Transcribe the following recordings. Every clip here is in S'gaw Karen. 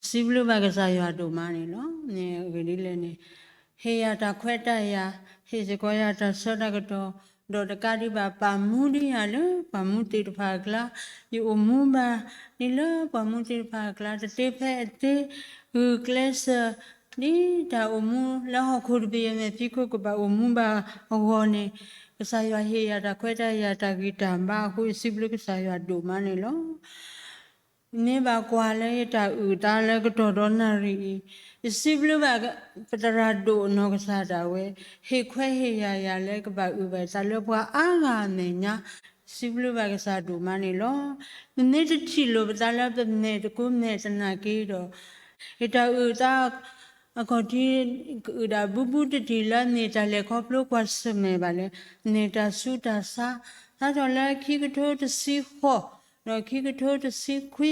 စံးဘျုးဘၣ်ကစၢ်ယွၤဒိၣ်မးန့ၣ်လီၤ. န့ၣ်အဂ့ၢ်ဒ်လဲၣ်န့ၣ်, ဟ့ၣ်ယၤတၢ်ခွဲးတၢ်ယာ်, ဟ့ၣ်စ့ၢ်ကီးယၤတၢ်ဆၢတၢ်ကတီၢ်, ဒီးတကးဒံးဘၣ် ပာ်မူဒံးယၤလၢပှၤမူသ့ၣ်တဖၣ်အကျါ, ယအိၣ်မူဘၣ်ဒ်လၢပှၤမူသ့ၣ်တဖၣ်အကျါ တသ့ဖဲအသ့, ဂုာ်ကျဲးစၢး ဒ်တၢ်အိၣ်မူလၢဟီၣ်ခိၣ်တဘ့ၣ်အမဲာ်ဖံးခိၣ်ကဘၣ်အိၣ်မူဘၣ်အဂီၢ်န့ၣ်, ကစၢ်ယွၤဟ့ၣ်ယၤတၢ်ခွဲးတၢ်ယာ်တၢ်ဂံၢ်တၢ်ဘါအဃိ ယစံးဘျုးကစၢ်ယွၤဒိၣ်မးန့ၣ်လီၤ. မ့ၢ်ဘၣ်ကွၢ်လၢယတၢ်အုၣ်အသးလၢကတီၢ်ဒီးနၣ်ရံၣ်အံၤ, ယစံးဘျုးဘၣ်ပသရၣ်ဒိၣ်အနီၢ်ကစၢ်ဒၣ်ဝဲ, ဟ့ၣ်ခွဲးဟ့ၣ်ယာ်ယၤလၢကဘၣ်အုၣ်ဘၣ်အသးလၢပှၤအါဂၤအမဲာ်ညါ, စံးဘျုးဘၣ်ကစၢ်ဒိၣ်မးန့ၣ်လီၤ. ပမ့ၢ်တထံၣ်လိာ်ပသးလၢပမဲာ်တကိးမဲာ်သနာ်က့ဒီး, ယတၢ်အုၣ်အသး အခီၣ်ထံး ကအုၣ်ဒၣ်ဘူးဘူးတံၢ်တံၢ်လၢမ့ၢ်တၢ်လဲၤခီဖျိကွၢ်ဆၢၣ်မဲာ်ဘၣ်လဲၣ်, မ့ၢ်တၢ်ဆူးတၢ်ဆါ, စးထီၣ်လၢခံကထိတဆံဃိး ဒီးခံကထိတဆံခွံ,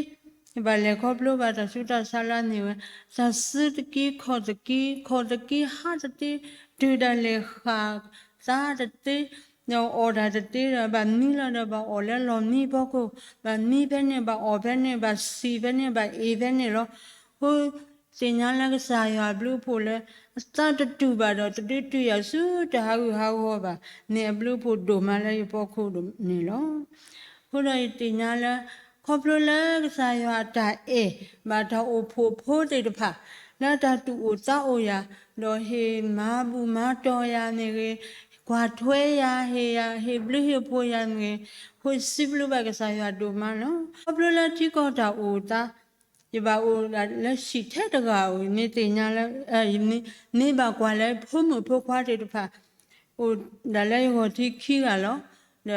ဘၣ်လဲၤခီဖျိဘၣ်တၢ်ဆူးတၢ်ဆါလၢအမ့ၢ်ဝဲ, တၢ်စုတက့ ခီၣ်တက့, ခီၣ်တက့ဟးတသ့, တုၤဒၣ်လဲာ်ဃၣ်သါတသ့, ဒီးအီၣ်တၢ်တသ့ဒီး ဘၣ်မံလီၤဒီးဘၣ်အီၣ်လၢလီၢ်မံဖီခိၣ်, ဘၣ်မံဖဲန့ၣ် ဘၣ်အီၣ်ဖဲန့ၣ် ဘၣ်စံၣ်ဖဲန့ၣ် ဘၣ်အ့ၣ်ဖဲန့ၣ်လီၤ. အဃိ သ့ၣ်ညါလၢကစၢ်ယွၤအဘျုးအဖှိၣ်လၢ အသးတတူၢ်ဘၣ်ဒီး တဒုးတုၤယၤဆူတၢ်ဟးဂူာ်ဟးဂီၤဘၣ်, မ့ၢ်အဘျုးအဖှိၣ်ဒိၣ်မးလၢယဖီခိၣ်န့ၣ်လီၤ. အဃိဒီးယသ့ၣ်ညါလၢ ခီဖျိလၢကစၢ်ယွၤအတၢ်အဲၣ် ဘၣ်တၢ်အိၣ်ဖှိၣ်ဖိသ့ၣ်တဖၣ် လၢတၢ်သူၣ်အိၣ်သးအိၣ်ယၤ, ဒီးဟ့ၣ်မၤဘူၣ်မၤတီၢ်ယၤမ့ၢ်ဂ့ၤ, ကွၢ်ထွဲယၤ, ဟ့ၣ်ယၤ, ဟ့ၣ်ဘျုးဟ့ၣ်ဖှိၣ်ယၤမ့ၢ်ဂ့ၤ, အဃိစံးဘျုးဘၣ်ကစၢ်ယွၤဒိၣ်မးလီၤ. ခီဖျိလၢထံကီၢ်တၢ်အိၣ်သး ယဘၣ်အိၣ်ဒၣ်လၢဟံၣ်ထဲတဂၤဧိၤ, မ့ၢ်သ့ၣ်ညါလၢ မ့ၢ်ဘၣ်ကွၢ်လၢဖိမုၣ်ဖိခွါသ့ၣ်တဖၣ် အိၣ်ဒၣ်လၢယဂီၢ်ထံခံဂၤလီၤ.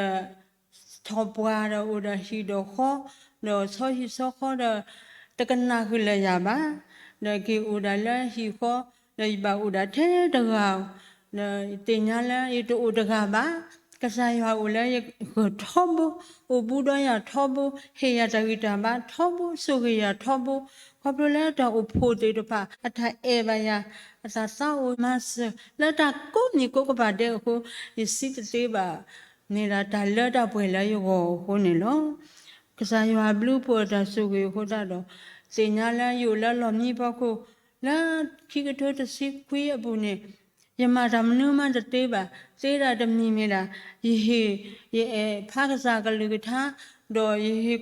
ဒီး ထီၣ်ပှၢ်ဒီးအိၣ်ဒီးဟံၣ်ဒီးဃီ, ဒီးဆီဟံၣ်ဆီဃီဒီး တကနၣ်ဃုာ်လၢယၤဘၣ်. ဒီးက့ၤအိၣ်ဒၣ်လၢဟံၣ်ဃီ, ဒီးယဘၣ်အိၣ်ဒၣ်ထဲတဂၤဧိၤ, ဒီးယသ့ၣ်ညါလၢယတအိၣ်တဂၤဘၣ်. ကစၢ်ယွၤအိၣ်လၢယဂၢၢ်ထီဘိ, အိၣ်ဘူးဒီးယၤထီဘိ, ဟ့ၣ်ယၤတၢ်ဂံၢ်တၢ်ဘါထီဘိ, ဆိၣ်ဂ့ၤယၤထီဘိ, ခီဖျိလၢတၢ်အိၣ်ဖှိၣ်သ့ၣ်တဖၣ် အတၢ်အဲၣ်ဘၣ်ယၤ, အတၢ်သးအိၣ်မၤစၢၤ လၢတၢ်ကိးမံၤကိးကပၤဒဲးအဃိ, ယစံးတသ့ဘၣ်, မ့ၢ်ဒၣ်တၢ်လၢတၢ်ပှဲၤလၢယဂီၢ်အဃိန့ၣ်လီၤ. ကစၢ်ယွၤအဘျုးအဖှိၣ်အတၢ်ဆိၣ်ဂ့ၤအဃိသတးဒီး, သ့ၣ်ညါလၢယအိၣ်လၢလီၢ်မံဖီခိၣ်, လၢခံကထိတဆံခွံအပူၤန့ၣ်, ယမၤတၢ်မနုၤမးတသ့ဘၣ်, သ့ဒၣ်တမံၤမ့ၢ်ဒၣ်, ယဟ့ၣ်, ယအဲၣ်ဖးကစၢ်ကလုၢ်ကထါ, ဒီးယဟ့ၣ်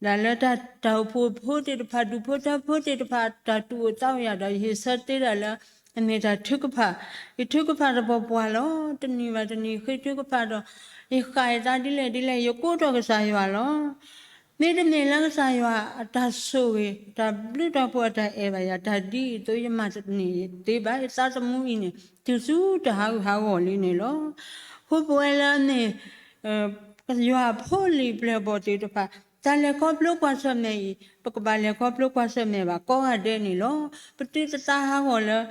ဒၣ်လၢတၢ်အိၣ်ဖှိၣ်ဖိသ့ၣ်တဖၣ် ဒူၣ်ဖိထၢဖိသ့ၣ်တဖၣ် တၢ်သူၣ်အိၣ်သးအိၣ်ယၤဒီး ယဟ့ၣ်ဆၢသ့ဒၣ်လၢ အမ့ၢ်တၢ်ထုကဖၣ်, ယထုကဖၣ်တပှီၤပှၤလီၤ. တနံၤဘၣ်တနံၤဃ့ထုကဖၣ်ဒီး ယဃၣ်ယသးဒ်လဲၣ်ဒ်လဲၣ် ယကိးထီၣ်ကစၢ်ယွၤလီၤ. မ့တမ့ၢ်လၢကစၢ်ယွၤအတၢ်ဆိၣ်ဂ့ၤ တၢ်ဘျုးတၢ်ဖှိၣ်အတၢ်အဲၣ်ဘၣ်ယၤ တၢ်ဒ်အံၤအသိး ယမၤတန့ၢ်သ့ဘၣ်. ယသးသမူအံၤန့ၣ် တုၤဆူတၢ်ဟးဂူာ်ဟးဂီၤလံန့ၣ်လီၤ. အဃိပဝဲလၢအမ့ၢ် ယွၤအဖိလံာ်ပျဲၢ်ဘီၣ်သ့ၣ်တဖၣ် တၢ်လဲၤခီဖျိကွၢ်ဆၢၣ်မဲာ်အံၤ ပကဘၣ်လဲၤခီဖျိကွၢ်ဆၢၣ်မဲာ်ဘၣ်ကိးဂၤဒဲးန့ၣ်လီၤ. ပသုတသးဟးဂီၤလၢ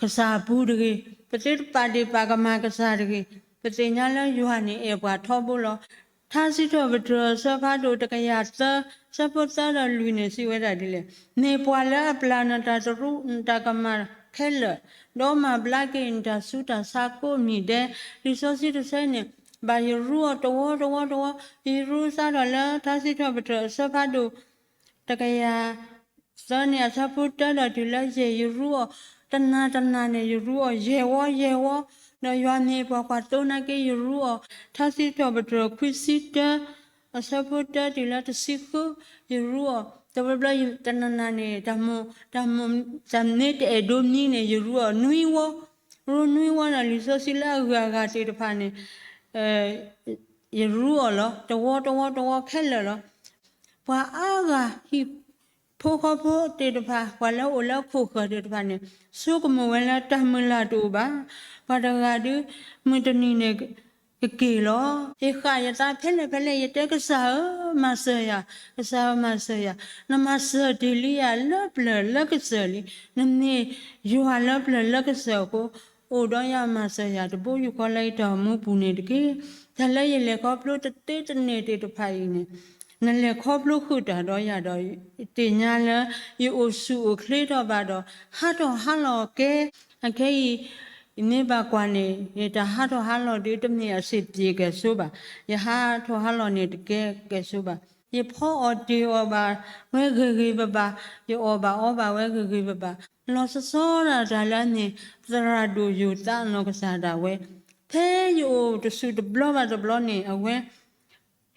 ကစၢ်အပူၤတဂ့ၤ, ပသုတပာ်ဒ့ၣ်ပာ်ကမၣ်ကစၢ်တဂ့ၤ. ပသ့ၣ်ညါလၢယွၤန့ၣ်အဲၣ်ပှၤထီဘိလီၤ. ထါစံးထီၣ်ပတြၢၤအဆၢဖးဒိၣ်တကယၤသၢ ဆၢဖိသၢဒီးလွံၢ်န့ၣ်စံးဝဲဒၣ်ဒ်လဲၣ်, မ့ၢ်ပှၤလၢအပျၢ်နတၢ်တရူးနတၢ်ကမၣ်ခဲလၢာ်, ဒီးမၤဘျါက့ၤနတၢ်ဆူးတၢ်ဆါကိးမံၤဒဲး, လံာ်စီဆှံတဆၢန့ၣ် ဘၣ်ယရူအီၤတဝီတဝီတဝီ, ယရူစးထီၣ်လၢထါစံးထီၣ်ပတြၢၤအဆၢဖးဒိၣ် တကယၤသၢန့ၣ် အဆၢဖိတၢဒီးတုၤလၢယဲၢ် ယရူအီၤ, တနၤတနၤန့ၣ် ယရူအီၤ ယဲၢ်ဝီ ယဲၢ်ဝီ, ဒီးယွၤမ့ၢ်ပှၤကွၢ်သိနာ်က့ ယရူအီၤ, ထါစံးထီၣ်ပတြၢၤခွံဆံတၢ အဆၢဖိတၢတုၤလၢတဆံဃု, ယရူအီၤ, တဘျီဘျီ တနၤနၤန့ၣ် တၢ်မိၣ်, တၢ်မိၣ်, တၢ်မ့ၢ်တအဲၣ်ဒိးမံန့ၣ် ယရူအီၤနွံဝီ, ရူနွံဝီဒီး လံာ်စီဆှံလၢအဂုၤအဂၤသ့ၣ်တဖၣ်န့ၣ် ယရူအီၤလီၤ. တဝီတဝီတဝီခဲလၢာ်လီၤ. ပှၤအါဂၤဟံၣ်ဖိဃီဖိသ့ၣ်တဖၣ် ပှၤလၢအအိၣ်လၢအခိၣ်ဃၢၤသ့ၣ်တဖၣ်န့ၣ် ဆိကမိၣ်ဝဲလၢတၢ်မုၢ်လၢ်တအိၣ်ဘၣ်. ပှၤတဂၤဒုး မုၢ်တနံၤန့ၣ် ကက့ၤလီၤ. ယဃၣ်ယသးဖဲလဲၣ်ဖဲလဲၣ် ယတဲကစၢ်ဧၢ, မၤစၢၤယၤ, ကစၢ်ဧၢ မၤစၢၤယၤ, နမၤစၢၤတ့ၢ်လံယၤလၢပျၢၤလၢကစၢၢ်လံ. နမ့ၢ်ယွၤလၢပျၢၤလၢကစၢၢ်အဃိ အိၣ်ဒီးယၤမၤစၢၤယၤ တဘိယူၢ်ဃီလၢယတၢ်အိၣ်မူပူၤန့ၣ်တက့ၢ်. တၢ်လၢယလဲၤခီဖျိတသ့တန့ၢ်သ့ၣ်တဖၣ်အံၤန့ၣ် နလဲၤခီဖျိဃုာ်တၢ်ဒီးယၤဒီး ယသ့ၣ်ညါလၢ ယအိၣ်ဆူၣ်အိၣ်ချ့ထီၣ်ဘၣ်ဒီး ဟးထီၣ်ဟးလီၤကဲ. အခဲအံၤ ယမ့ၢ်ဘၣ်ကွၢ်န့ၣ် ယတၢ်ဟးထီၣ်ဟးလီၤဒုး တမ့ၢ်အဆင်ပြေကဲၣ်ဆိဘၣ်. ယဟးထီၣ်ဟးလီၤန့ၣ် တကဲကဲၣ်ဆိဘၣ်. ယဖီအီၣ်တ့ၢ်အီၣ်ဘၣ်ဝဲဂ့ၤဂ့ၤဘၣ်ဘၣ်, ယအီၣ်ဘၣ်အီဘၣ်ဝဲဂ့ၤဂ့ၤဘၣ်ဘၣ်, လီၤဆီဆီဒၣ်တၢ်လၢန့ၣ် သရၣ်ဒိၣ်ယိၤသးနီၢ်ကစၢ်ဒၣ်ဝဲ, ဖဲယအိၣ်တဆူၣ်တဘျီဘၣ်တဘျီန့ၣ် အဝဲ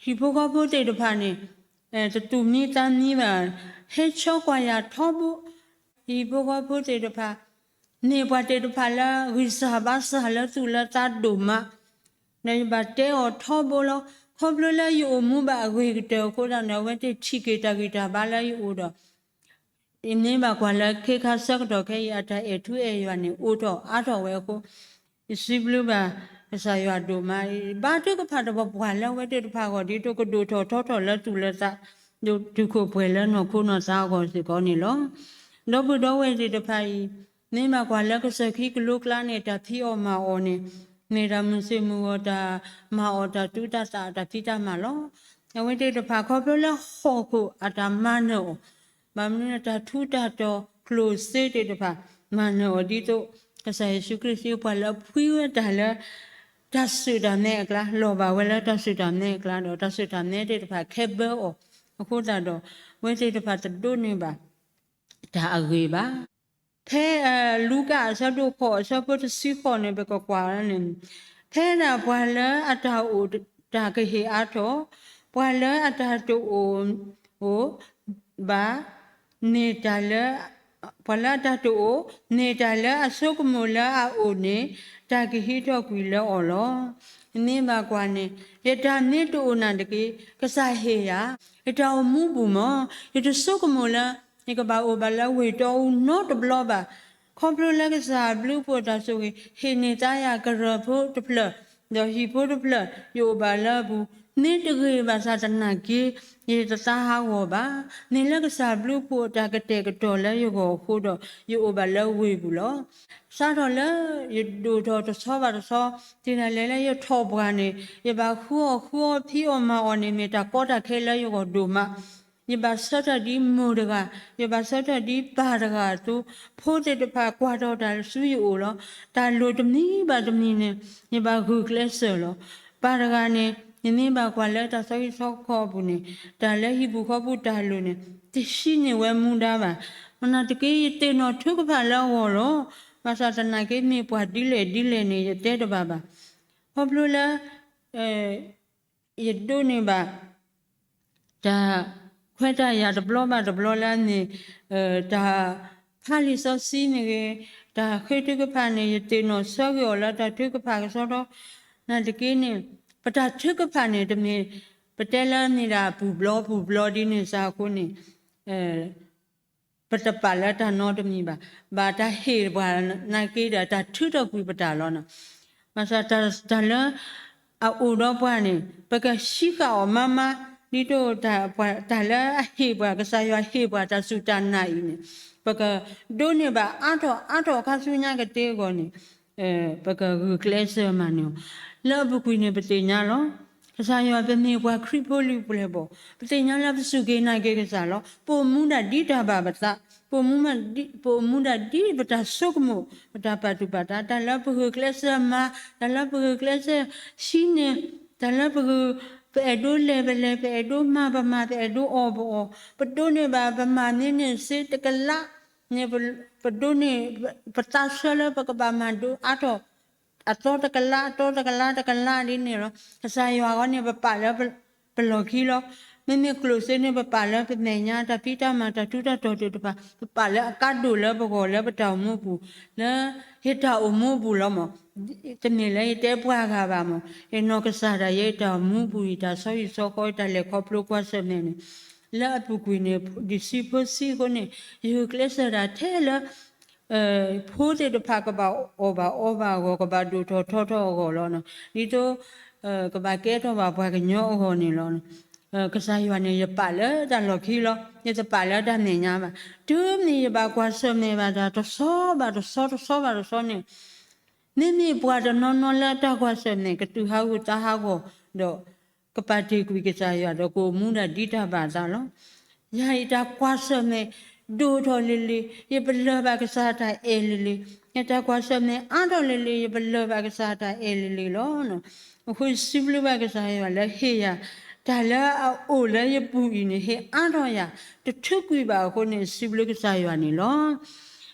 ဟံၣ်ဖိဃီဖိသ့ၣ်တဖၣ်န့ၣ် တသူၣ်မံသးမံဘၣ်, ဟဲဆှၢကွၢ်ယၤထီဘိ, ဟံၣ်ဖိဃီဖိသ့ၣ်တဖၣ် မ့ၢ်ပှၤသ့ၣ်တဖၣ်လၢဂံၢ်စၢ်ဘါစၢ်လၢသူၣ်လၢသးဒိၣ်မး, ဒီးယဘၣ်တဲအီၤထီဘိလီၤ. ခီဖျိလၢယအိၣ်မူဘၣ်အဂ့ၤကတၢၢ်အဃိသတးန့ၣ် အဝဲသ့ၣ်ထံၣ်က့ၤတၢ်ဂံၢ်တၢ်ဘါလၢယအိၣ်ဒီး ယမ့ၢ်ဘၣ်ကွၢ်လၢခ့ခါဆၢကတီၢ်ခဲအံၤ အတၢ်အဲၣ်ထူအဲၣ်ယွၤန့ၣ် အိၣ်ထီၣ်အါထီၣ်ဝဲအဃိ, ယစံးဘျုးဘၣ်ကစၢ်ယွၤဒိၣ်မး, ဘါထုကဖၣ်တပှၢ်ပှၢ်လၢအဝဲသ့ၣ်တဖၣ်အဂီၢ် ဒ်သိးကဒိၣ်ထီၣ်ထီထီၣ်လၢသူၣ်လၢသး, ဒီးတုၤခိၣ်ပှဲၤလၢနီၢ်ခိနီၢ်သးအဂီၢ်စ့ၢ်ကီးန့ၣ်လီၤ. ဒီပုၢ်ဒီဝဲၢ်သ့ၣ်တဖၣ်အံၤ မ့ၢ်ဘၣ်ကွၢ်လၢကစၢၢ်ခံကလိကျါန့ၣ် တၢ်ဖံးအီၣ်မၤအီၣ်န့ၣ် မ့ၢ်တၢ်မုၢ်ဆ့ၣ်မုၢ်ဂီၤ တၢ်မၤအီၣ်တၢ်သူတၢ်သၣ်တၢ်ဖံးတၢ်မၤလီၤ. အဝဲသ့ၣ်တဖၣ်ခီဖျိလၢဟီၣ်ခိၣ်အတၢ်မၤနၢၤအီၤ, ဘၣ်မနုၤလၢတၢ်ထူးတၢ်တီၤကျိၣ်စ့သ့ၣ်တဖၣ် မၤနၢၤအီၤဒ်သိး ကစၢ်ယ့ၣ်ၡူးခရံာ်စံး ပှၤလၢအဖှံဝဲတၢ်လၢ တၢ်စူၢ်တၢ်မဲအကျါ လီၤဘၣ်ဝဲလၢတၢ်စူၢ်တၢ်မဲအကျါဒီး တၢ်စူၢ်တၢ်မဲသ့ၣ်တဖၣ်ခဲဘၢအီၤအဃိသတးဒီး အဝဲသ့ၣ်တဖၣ်တဒိးန့ၢ်ဘၣ် တၢ်အဂ့ၤဘၣ်. ဖဲလူၤကၣ်အဆၢဒိၣ်ဃိးအဆၢဖိတဆံဃိးန့ၣ် ပကကွၢ်န့ၣ်, ဖဲဒၣ်ပှၤလၢအတၢ်အိၣ်တၢ်ကဟ့ၣ်အါထီၣ်, ပှၤလၢအတၢ်တအိၣ် ဘၣ်, မ့ၢ်တၢ်လၢ, ပှၤလၢအတၢ်တအိၣ်, မ့ၢ်တၢ်လၢအဆိကမိၣ်လၢအအိၣ်န့ၣ် တၢ်ကဟံးထီၣ်ကွံာ်လၢအီၤလီၤ. မ့ၢ်ဘၣ်ကွၢ်န့ၣ် ယတၢ်မ့ၢ်တအိၣ်နာ်သက့ ကစၢ်ဟ့ၣ်ယၤ, ယတၢ်အိၣ်မူပူၤမ့ၢ် ယတဆိကမိၣ်လၢ ယကဘၣ်အိၣ်ဘၣ်လၢဝ့ၢ်တီအူနီတဘျီဘၣ်. ခီဖျိလၢကစၢ်ဘျုးဖှိၣ်တၢ်ဆိၣ်ဂ့ၤ ဟ့ၣ်န့ၢ်သါယၤကရၢၢ်ဖိတဖျၢၣ်, ဒီးဟံၣ်ဖိတဖျၢၣ် ယအိၣ်ဘၣ်လၢအပူၤ, မ့ၢ်တဂ့ၤဘၣ်ဆၣ်သနာ်က့ ယတသးဟးဂီၤဘၣ်. မ့ၢ်လၢကစၢ်ဘျုးဖှိၣ်အတၢ်ကတဲာ်ကတီၤလၢယဂီၢ်အဃိဒီး ယအိၣ်ဘၣ်လၢဝ့ၢ်ပူၤလီၤ. စးထီၣ်လၢယဒိၣ်ထီၣ်တဆီဘၣ်တဆီ တုၤဒၣ်လဲာ်လၢယထီၣ်ပှၢ်န့ၣ် ယဘၣ်ဃုအီၣ်ဃုအီ ဖံးအီၣ်မၤအီၣ်န့ၣ် မ့ၢ်တၢ်ကီတၢ်ခဲလၢယဂီၢ်ဒိၣ်မး. ယဘၣ်ဆၢထၢၣ်ဒ်မိၢ်တဂၤ, ယဘၣ်ဆၢထၢၣ်ဒ်ပၢ်တဂၤအသိး, ဖိသ့ၣ်တဖၣ်ကွၢ်ထီၣ်တၢ်ဆူယအိၣ်လီၤ. တၢ်လိၣ်တမံၤဘၣ်တမံၤန့ၣ် ယဘၣ်ဂုာ်ကျဲးစၢးလီၤ. ပၢ်တဂၤန့ၣ် ယမ့ၢ်ဘၣ်ကွၢ်လၢတၢ်ဆီဟံၣ်ဆီဃီအပူၤန့ၣ် တၢ်လၢဟံၣ်ပူၤဃီပူၤတၢ်လိၣ်န့ၣ် တဟံးန့ၢ်ဝဲမူဒါဘၣ်. မနုၤတက့ ယသ့ၣ်နီၣ်ထုကဖၣ်လၢအဂီၢ်လီၤ. ဘၣ်ဆၣ်သနာ်က့ မ့ၢ်ပှၤဒ်လဲၣ်ဒ်လဲၣ်န့ၣ် ယတဲတဘၣ်ဘၣ်. ခီဖျိလၢ ယဒိးန့ၢ်ဘၣ် တၢ်ခွဲးတၢ်ယာ်တဘျီဘၣ်တဘျီလၢအမ့ၢ် တၢ်ဖးလံာ်စီဆှံမ့ၢ်ဂ့ၤ, တၢ်ဃ့ထုကဖၣ်န့ၣ် ယသ့ၣ်နီၣ်ဆၢဂ့ၤအီၤလၢတၢ်ထုကဖၣ်ကစီဒီ, နာ်သက့န့ၣ် ပတၢ်ထုကဖၣ်န့ၣ် တမ့ၢ် ပတဲလၢမ့ၢ်ဒၣ်ပူၤဘျီပူၤဘျီဒ်န့ၣ်စ့ၢ်ကီးန့ၣ် ပတပာ်လၢတၢ်နီတမံၤဘၣ်. ဘၣ်တၢ်ဟ့ၣ်ပှၤနာ်သက့ဒီး တၢ်ထုးထီၣ်ကွံာ်ပတၢ်လီၤ. ဘၣ်ဆၣ်တၢ်လၢအအိၣ်ဒီးပှၤန့ၣ် ပကဟံးဃာ်အီၤမါမါ, ဒ်သိးတၢ်လၢအဟ့ၣ်ပှၤ ကစၢ်ယွၤဟ့ၣ်ပှၤတၢ်စူၢ်တၢ်နာ်အံၤန့ၣ် ပကဒိးန့ၢ်ဘၣ်အါထီၣ်အါထီၣ်ခါဆူညါကတ့အဂီၢ်န့ၣ် ပကဂုာ်ကျဲးစၢးမၤနၢၤအီၤ. လၢအပူၤကွံာ်န့ၣ် ပသ့ၣ်ညါလီၤ. ကစၢ်ယွၤ ပမ့ၢ်ပှၤခရံာ်ဖိလံၤပျဲၢ်ဘီၣ်, ပသ့ၣ်ညါလၢပစူၢ်က့ၤနာ်က့ၤကစၢ်လီၤ. ပအိၣ်မူဒၣ်ဒ်တၢ်ဘၣ်ပသး, ပအိၣ်မူဒၣ်ဒ်ပတၢ်ဆိကမိၣ်, ပတၢ်ပာ်သူၣ်ပာ်သး, တၢ်လၢပဂုာ်ကျဲးစၢးမၤ, တၢ်လၢပဂုာ်ကျဲးစၢးဟံးန့ၢ်, တၢ်လၢပဂုာ်, ပအဲၣ်ဒိးလဲၤပလဲၤ, ပအဲၣ်ဒိးမၤပမၤ, ပအဲၣ်ဒိးအီၣ်ပအီၣ်, ပဒိးန့ၢ်ဘၣ် ပမၤန့ၢ်န့ၢ်စ့တကလး န့ၣ် ပဒိးန့ၢ် ပသးဆၢလၢပကဘၣ်မၤဒိးအါထီၣ် အသီတကလး အသီတကလး တကလးဒ်န့ၣ်လီၤ. ကစၢ်ယွၤအဂီၢ်န့ၣ် ပပာ်လၢပလီၢ်ခံလီၤ. မ့မ့ၢ်ကျိၣ်စ့န့ၣ် ပပာ်လၢပမဲာ်ညါ တၢ်ဖံးတၢ်မၤ တၢ်ထူးတၢ်တီၤသ့ၣ်တဖၣ် ပပာ်လၢအကါဒိၣ်လၢပဂီၢ်လၢပတၢ်အိၣ်မူအပူၤ, လၢယတၢ်အိၣ်မူအပူၤလီၤမး. တမ့ၢ်လၢယတဲပှၤဂၤဘၣ်မး, ယနီၢ်ကစၢ်ဒၣ်ယဲ ယတၢ်အိၣ်မူအပူၤ ယတၢ်ဆီဟံၣ်ဆီဃီ ယတၢ်လဲၤခီဖျိကွၢ်ဆၢၣ်မဲာ်န့ၣ် လၢအပူၤကွံာ်န့ၣ် ဒုးဆံးဖိဆံးအဃိန့ၣ် ယဂုာ်ကျဲးစၢးဒၣ်ထဲလၢ ဖိသ့ၣ်တဖၣ်ကဘၣ်အီၣ်ဘၣ်အီဘၣ်အဂီၢ် ကဘၣ်ဒိၣ်ထီၣ်ထီထီၣ်အဂီၢ်လီၤ. ဒ်သိး ကဘၣ်ကဲထီၣ်ဘၣ်ပှၤကညီအဂီၢ်န့ၣ်လီၤ. ကစၢ်ယွၤန့ၣ် ယပာ်လၢတၢ်လီၢ်ခံလီၤ. ယတပာ်လၢတၢ်မဲာ်ညါဘၣ်. တုၤမ့ၢ်ယဘၣ်ကွၢ်ဆၢၣ်မဲာ်ဘၣ်တၢ်တဆီဘၣ်တဆီ တဆီဘၣ်တဆီန့ၣ် မ့မ့ၢ်ပှၤတနီၤနီၤလၢတၢ်ကွၢ်ဆၢၣ်မဲာ် ကတုၤဟးဂူာ်သးဟးဂီၤဒီး ကပာ်တ့ၢ်ကွံာ်ကစၢ်ယွၤဒီး ကအိၣ်မူဒၣ်ဒ်တၢ်ဘၣ်အသးလီၤ. ယၤအံၤတၢ်ကွၢ်ဆၢၣ်မဲာ် ဒိၣ်ထီၣ်လံၤလံၤ ယပလၢၢ်ဘၣ်ကစၢ်တၢ်အဲၣ်လံၤလံၤ, ယတၢ်ကွၢ်ဆၢၣ်မဲာ်အါထီၣ်လံၤလံၤ ယပလၢၢ်ဘၣ်ကစၢ်တၢ်အဲၣ်လံၤလံၤလီၤ. အဃိစံးဘျုးဘၣ်ကစၢ်ယွၤလၢဟ့ၣ်ယၤ တၢ်လၢအအိၣ်လၢယပူၤအံၤန့ၣ် ဟ့ၣ်အါထီၣ်ယၤ, တထုးကွံာ်ဘၣ်အဃိန့ၣ် စံးဘျုးကစၢ်ယွၤန့ၣ်လီၤ.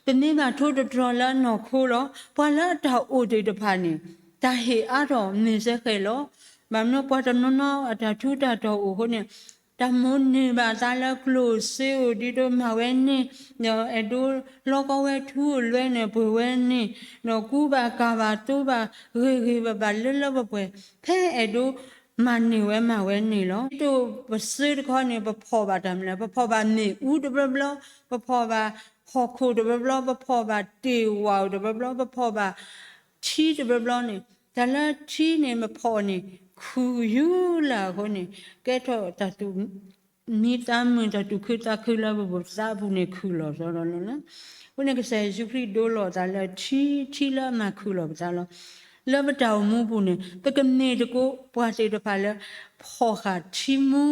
ပမ့ၢ်ဘၣ်ထိၣ်သတြီၤလၢနီၢ်ခိလီၤ. ပှၤလၢအတၢ်အိၣ်သ့ၣ်တဖၣ်န့ၣ် တၢ်ဟ့ၣ်အါထီၣ်မ့ၢ်စ့ၢ်ကီးလီၤ. ဘၣ်မနုၤပှၤတနီၤနီၤအတၢ်ထူးတၢ်တီၤအိၣ်အဃိန့ၣ် တၢ်မိၣ်န့ၢ်ဘၣ်အသးလၢကျိၣ်စ့အိၣ် ဒ်သိးမၤဝဲန့ၢ်, ဒီးအဲၣ်ဒိးလီကီဝဲထူအိၣ်လွဲန့ၣ် ပှ့ၤဝဲန့ၢ်, ဒီးကူဘၣ်ကၤဘၣ်သိဘၣ် ဂ့ၤဂ့ၤဘၣ်ဘၣ်လၢလၢပှဲၤပှဲၤ ဖဲအဲၣ်ဒိးမၤန့ၢ်ဝဲမၤဝဲန့ၢ်လီၤ. ဒ်သိးပစုတခီန့ၣ် ပဖီၣ်ဘၣ်တၢ်မနုၤလဲၣ်, ပဖီၣ်ဘၣ်မ့ၣ်အူတဘျီဘျီ, ပဖီၣ်ဘၣ်ဟီၣ်ခိၣ်တဘျီဘျီ, ပဖီၣ်ဘၣ်တ့ၢ်ဝၣ်အိၣ်တဘျီဘျီ, ပဖီၣ်ဘၣ်ထံတဘျီဘျီန့ၣ် တၢ်လၢထံန့ၣ် ပဖီၣ်န့ၣ် ခုၣ်ယူၢ်လၢအဃိန့ၣ် ကဲထီၣ်တၢ်သူၣ်မံသးမုာ် တၢ်သူၣ်ခုသးခုလၢပပူၤသးပူၤန့ၣ် ခုၣ်လီၤသီလီၤလီၤ. အဃိန့ၣ် ကစၢ်ယ့ၣ်ၡူးခရံာ်ဒိလီၤအသးလၢထံ, ထံလၢအမၤခုၣ်လီၤပသးလီၤ. လၢပတၢ်အိၣ်မူပူၤန့ၣ် ပကမ့ၢ်တကိးပှၤသ့ၣ်တဖၣ်လၢ ဖီၣ်ဃာ်ထံမူ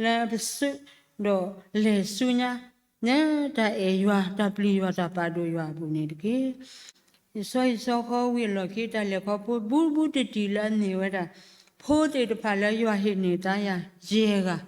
လၢပစု ဒီးလဲၤဆူညါ လၢတၢ်အဲၣ်ယွၤ တၢ်ပျံၤယွၤ တၢ်ပာ်ဒိၣ်ယွၤအပူၤန့ၣ်တက့ၢ်. ယဆီဟံၣ်ဆီဃီဝံၤအလီၢ်ခံ တၢ်လဲၤခီဖျိဘူးဘူးတံၢ်တံၢ်လၢအမ့ၢ်ဝဲဒၣ် ဖိသ့ၣ်တဖၣ်လၢယွၤဟ့ၣ်န့ၢ်သါယၤ ယဲၢ်ဂၤ,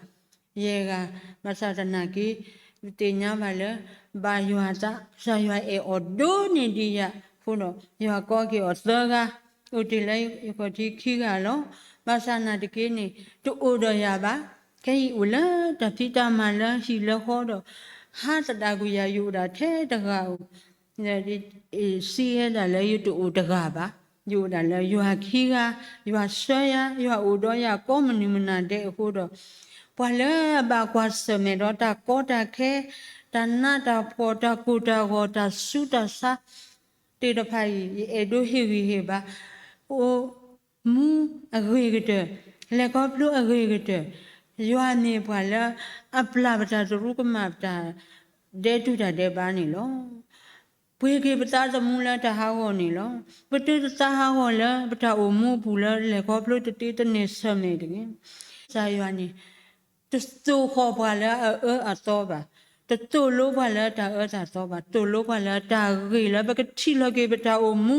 ယဲၢ်ဂၤ, ဘၣ်ဆၣ်သနာ်က့ ယသ့ၣ်ညါဘၣ်လၢ ဘၣ်ယွၤအသး ကစၢ်ယွၤအဲၣ်အီၤဒိၣ်န့ၢ်ဒံးယၤအဃိဒီး ယွၤကိးက့ၤအီၤသၢဂၤ, အိၣ်တ့ၢ်လၢယခီၣ်ထံးခံဂၤလီၤ. ဘၣ်ဆၣ်သနာ်က့န့ၣ် တအိၣ်ဒီးယၤဘၣ်. ခဲအံၤအိၣ်လၢတၢ်ဖံးတၢ်မၤလၢဟံၣ်လၢဃီဒီး ဟးသဒၣ်ကွံာ်ယၤ ယအိၣ်ဒၣ်ထဲတဂၤဧိၤ စံးဝဲဒၣ်လၢယတအိၣ်တဂၤဘၣ်, ယအိၣ်ဒၣ်လၢယွၤခံဂၤ, ယွၤဆှၢယၤ, ယွၤအိၣ်ဒီးယၤကိးမုၢ်နံၤမုၢ်နၤဒဲးအဃိဒီး ပှၤလၢအဘၣ်ကွၢ်ဆၢၣ်မဲာ်ဒီးတၢ်ကီတၢ်ခဲ, တၢ်နးတၢ်ဖှီၣ်, တၢ်ကိၢ်တၢ်ဂီၤ, တၢ်ဆူးတၢ်ဆါသ့ၣ်တဖၣ်အံၤ ယအဲၣ်ဒိးဟ့ၣ်ဂံၢ်ဟ့ၣ်ဘါ, အိၣ်မူအဂ့ၤကတၢၢ်, လဲၤခီဖျိအဂ့ၤကတၢၢ်, ယွၤမ့ၢ်ပှၤလၢအပျၢ်ပတၢ်သရူးကမၣ်ပတၢ်ဒဲးတူၢ်တၢ်ဒဲးဘးန့ၣ်လီၤ. ပှ့ၤက့ၤပသးသမူလၢတၢ်ဟးဂီၤန့ၣ်လီၤ. ပတုၤတသးဟးဂီၤလၢပတၢ်အိၣ်မူအပူၤလၢလဲၤခီဖျိတသ့တန့ၢ်ဆၢၣ်မဲာ်တဂ့ၤ. ကစၢ်ယွၤန့ၣ် တသိၣ်ဃီၣ်ပှၤလၢအအၢအသီဘၣ်, တသိၣ်လိပှၤလၢတၢ်အၢတၢ်သီဘၣ်, သိၣ်လိပှၤလၢတၢ်ဂ့ၤလၢပကထံၣ်လီၤက့ၤပတၢ်အိၣ်မူ,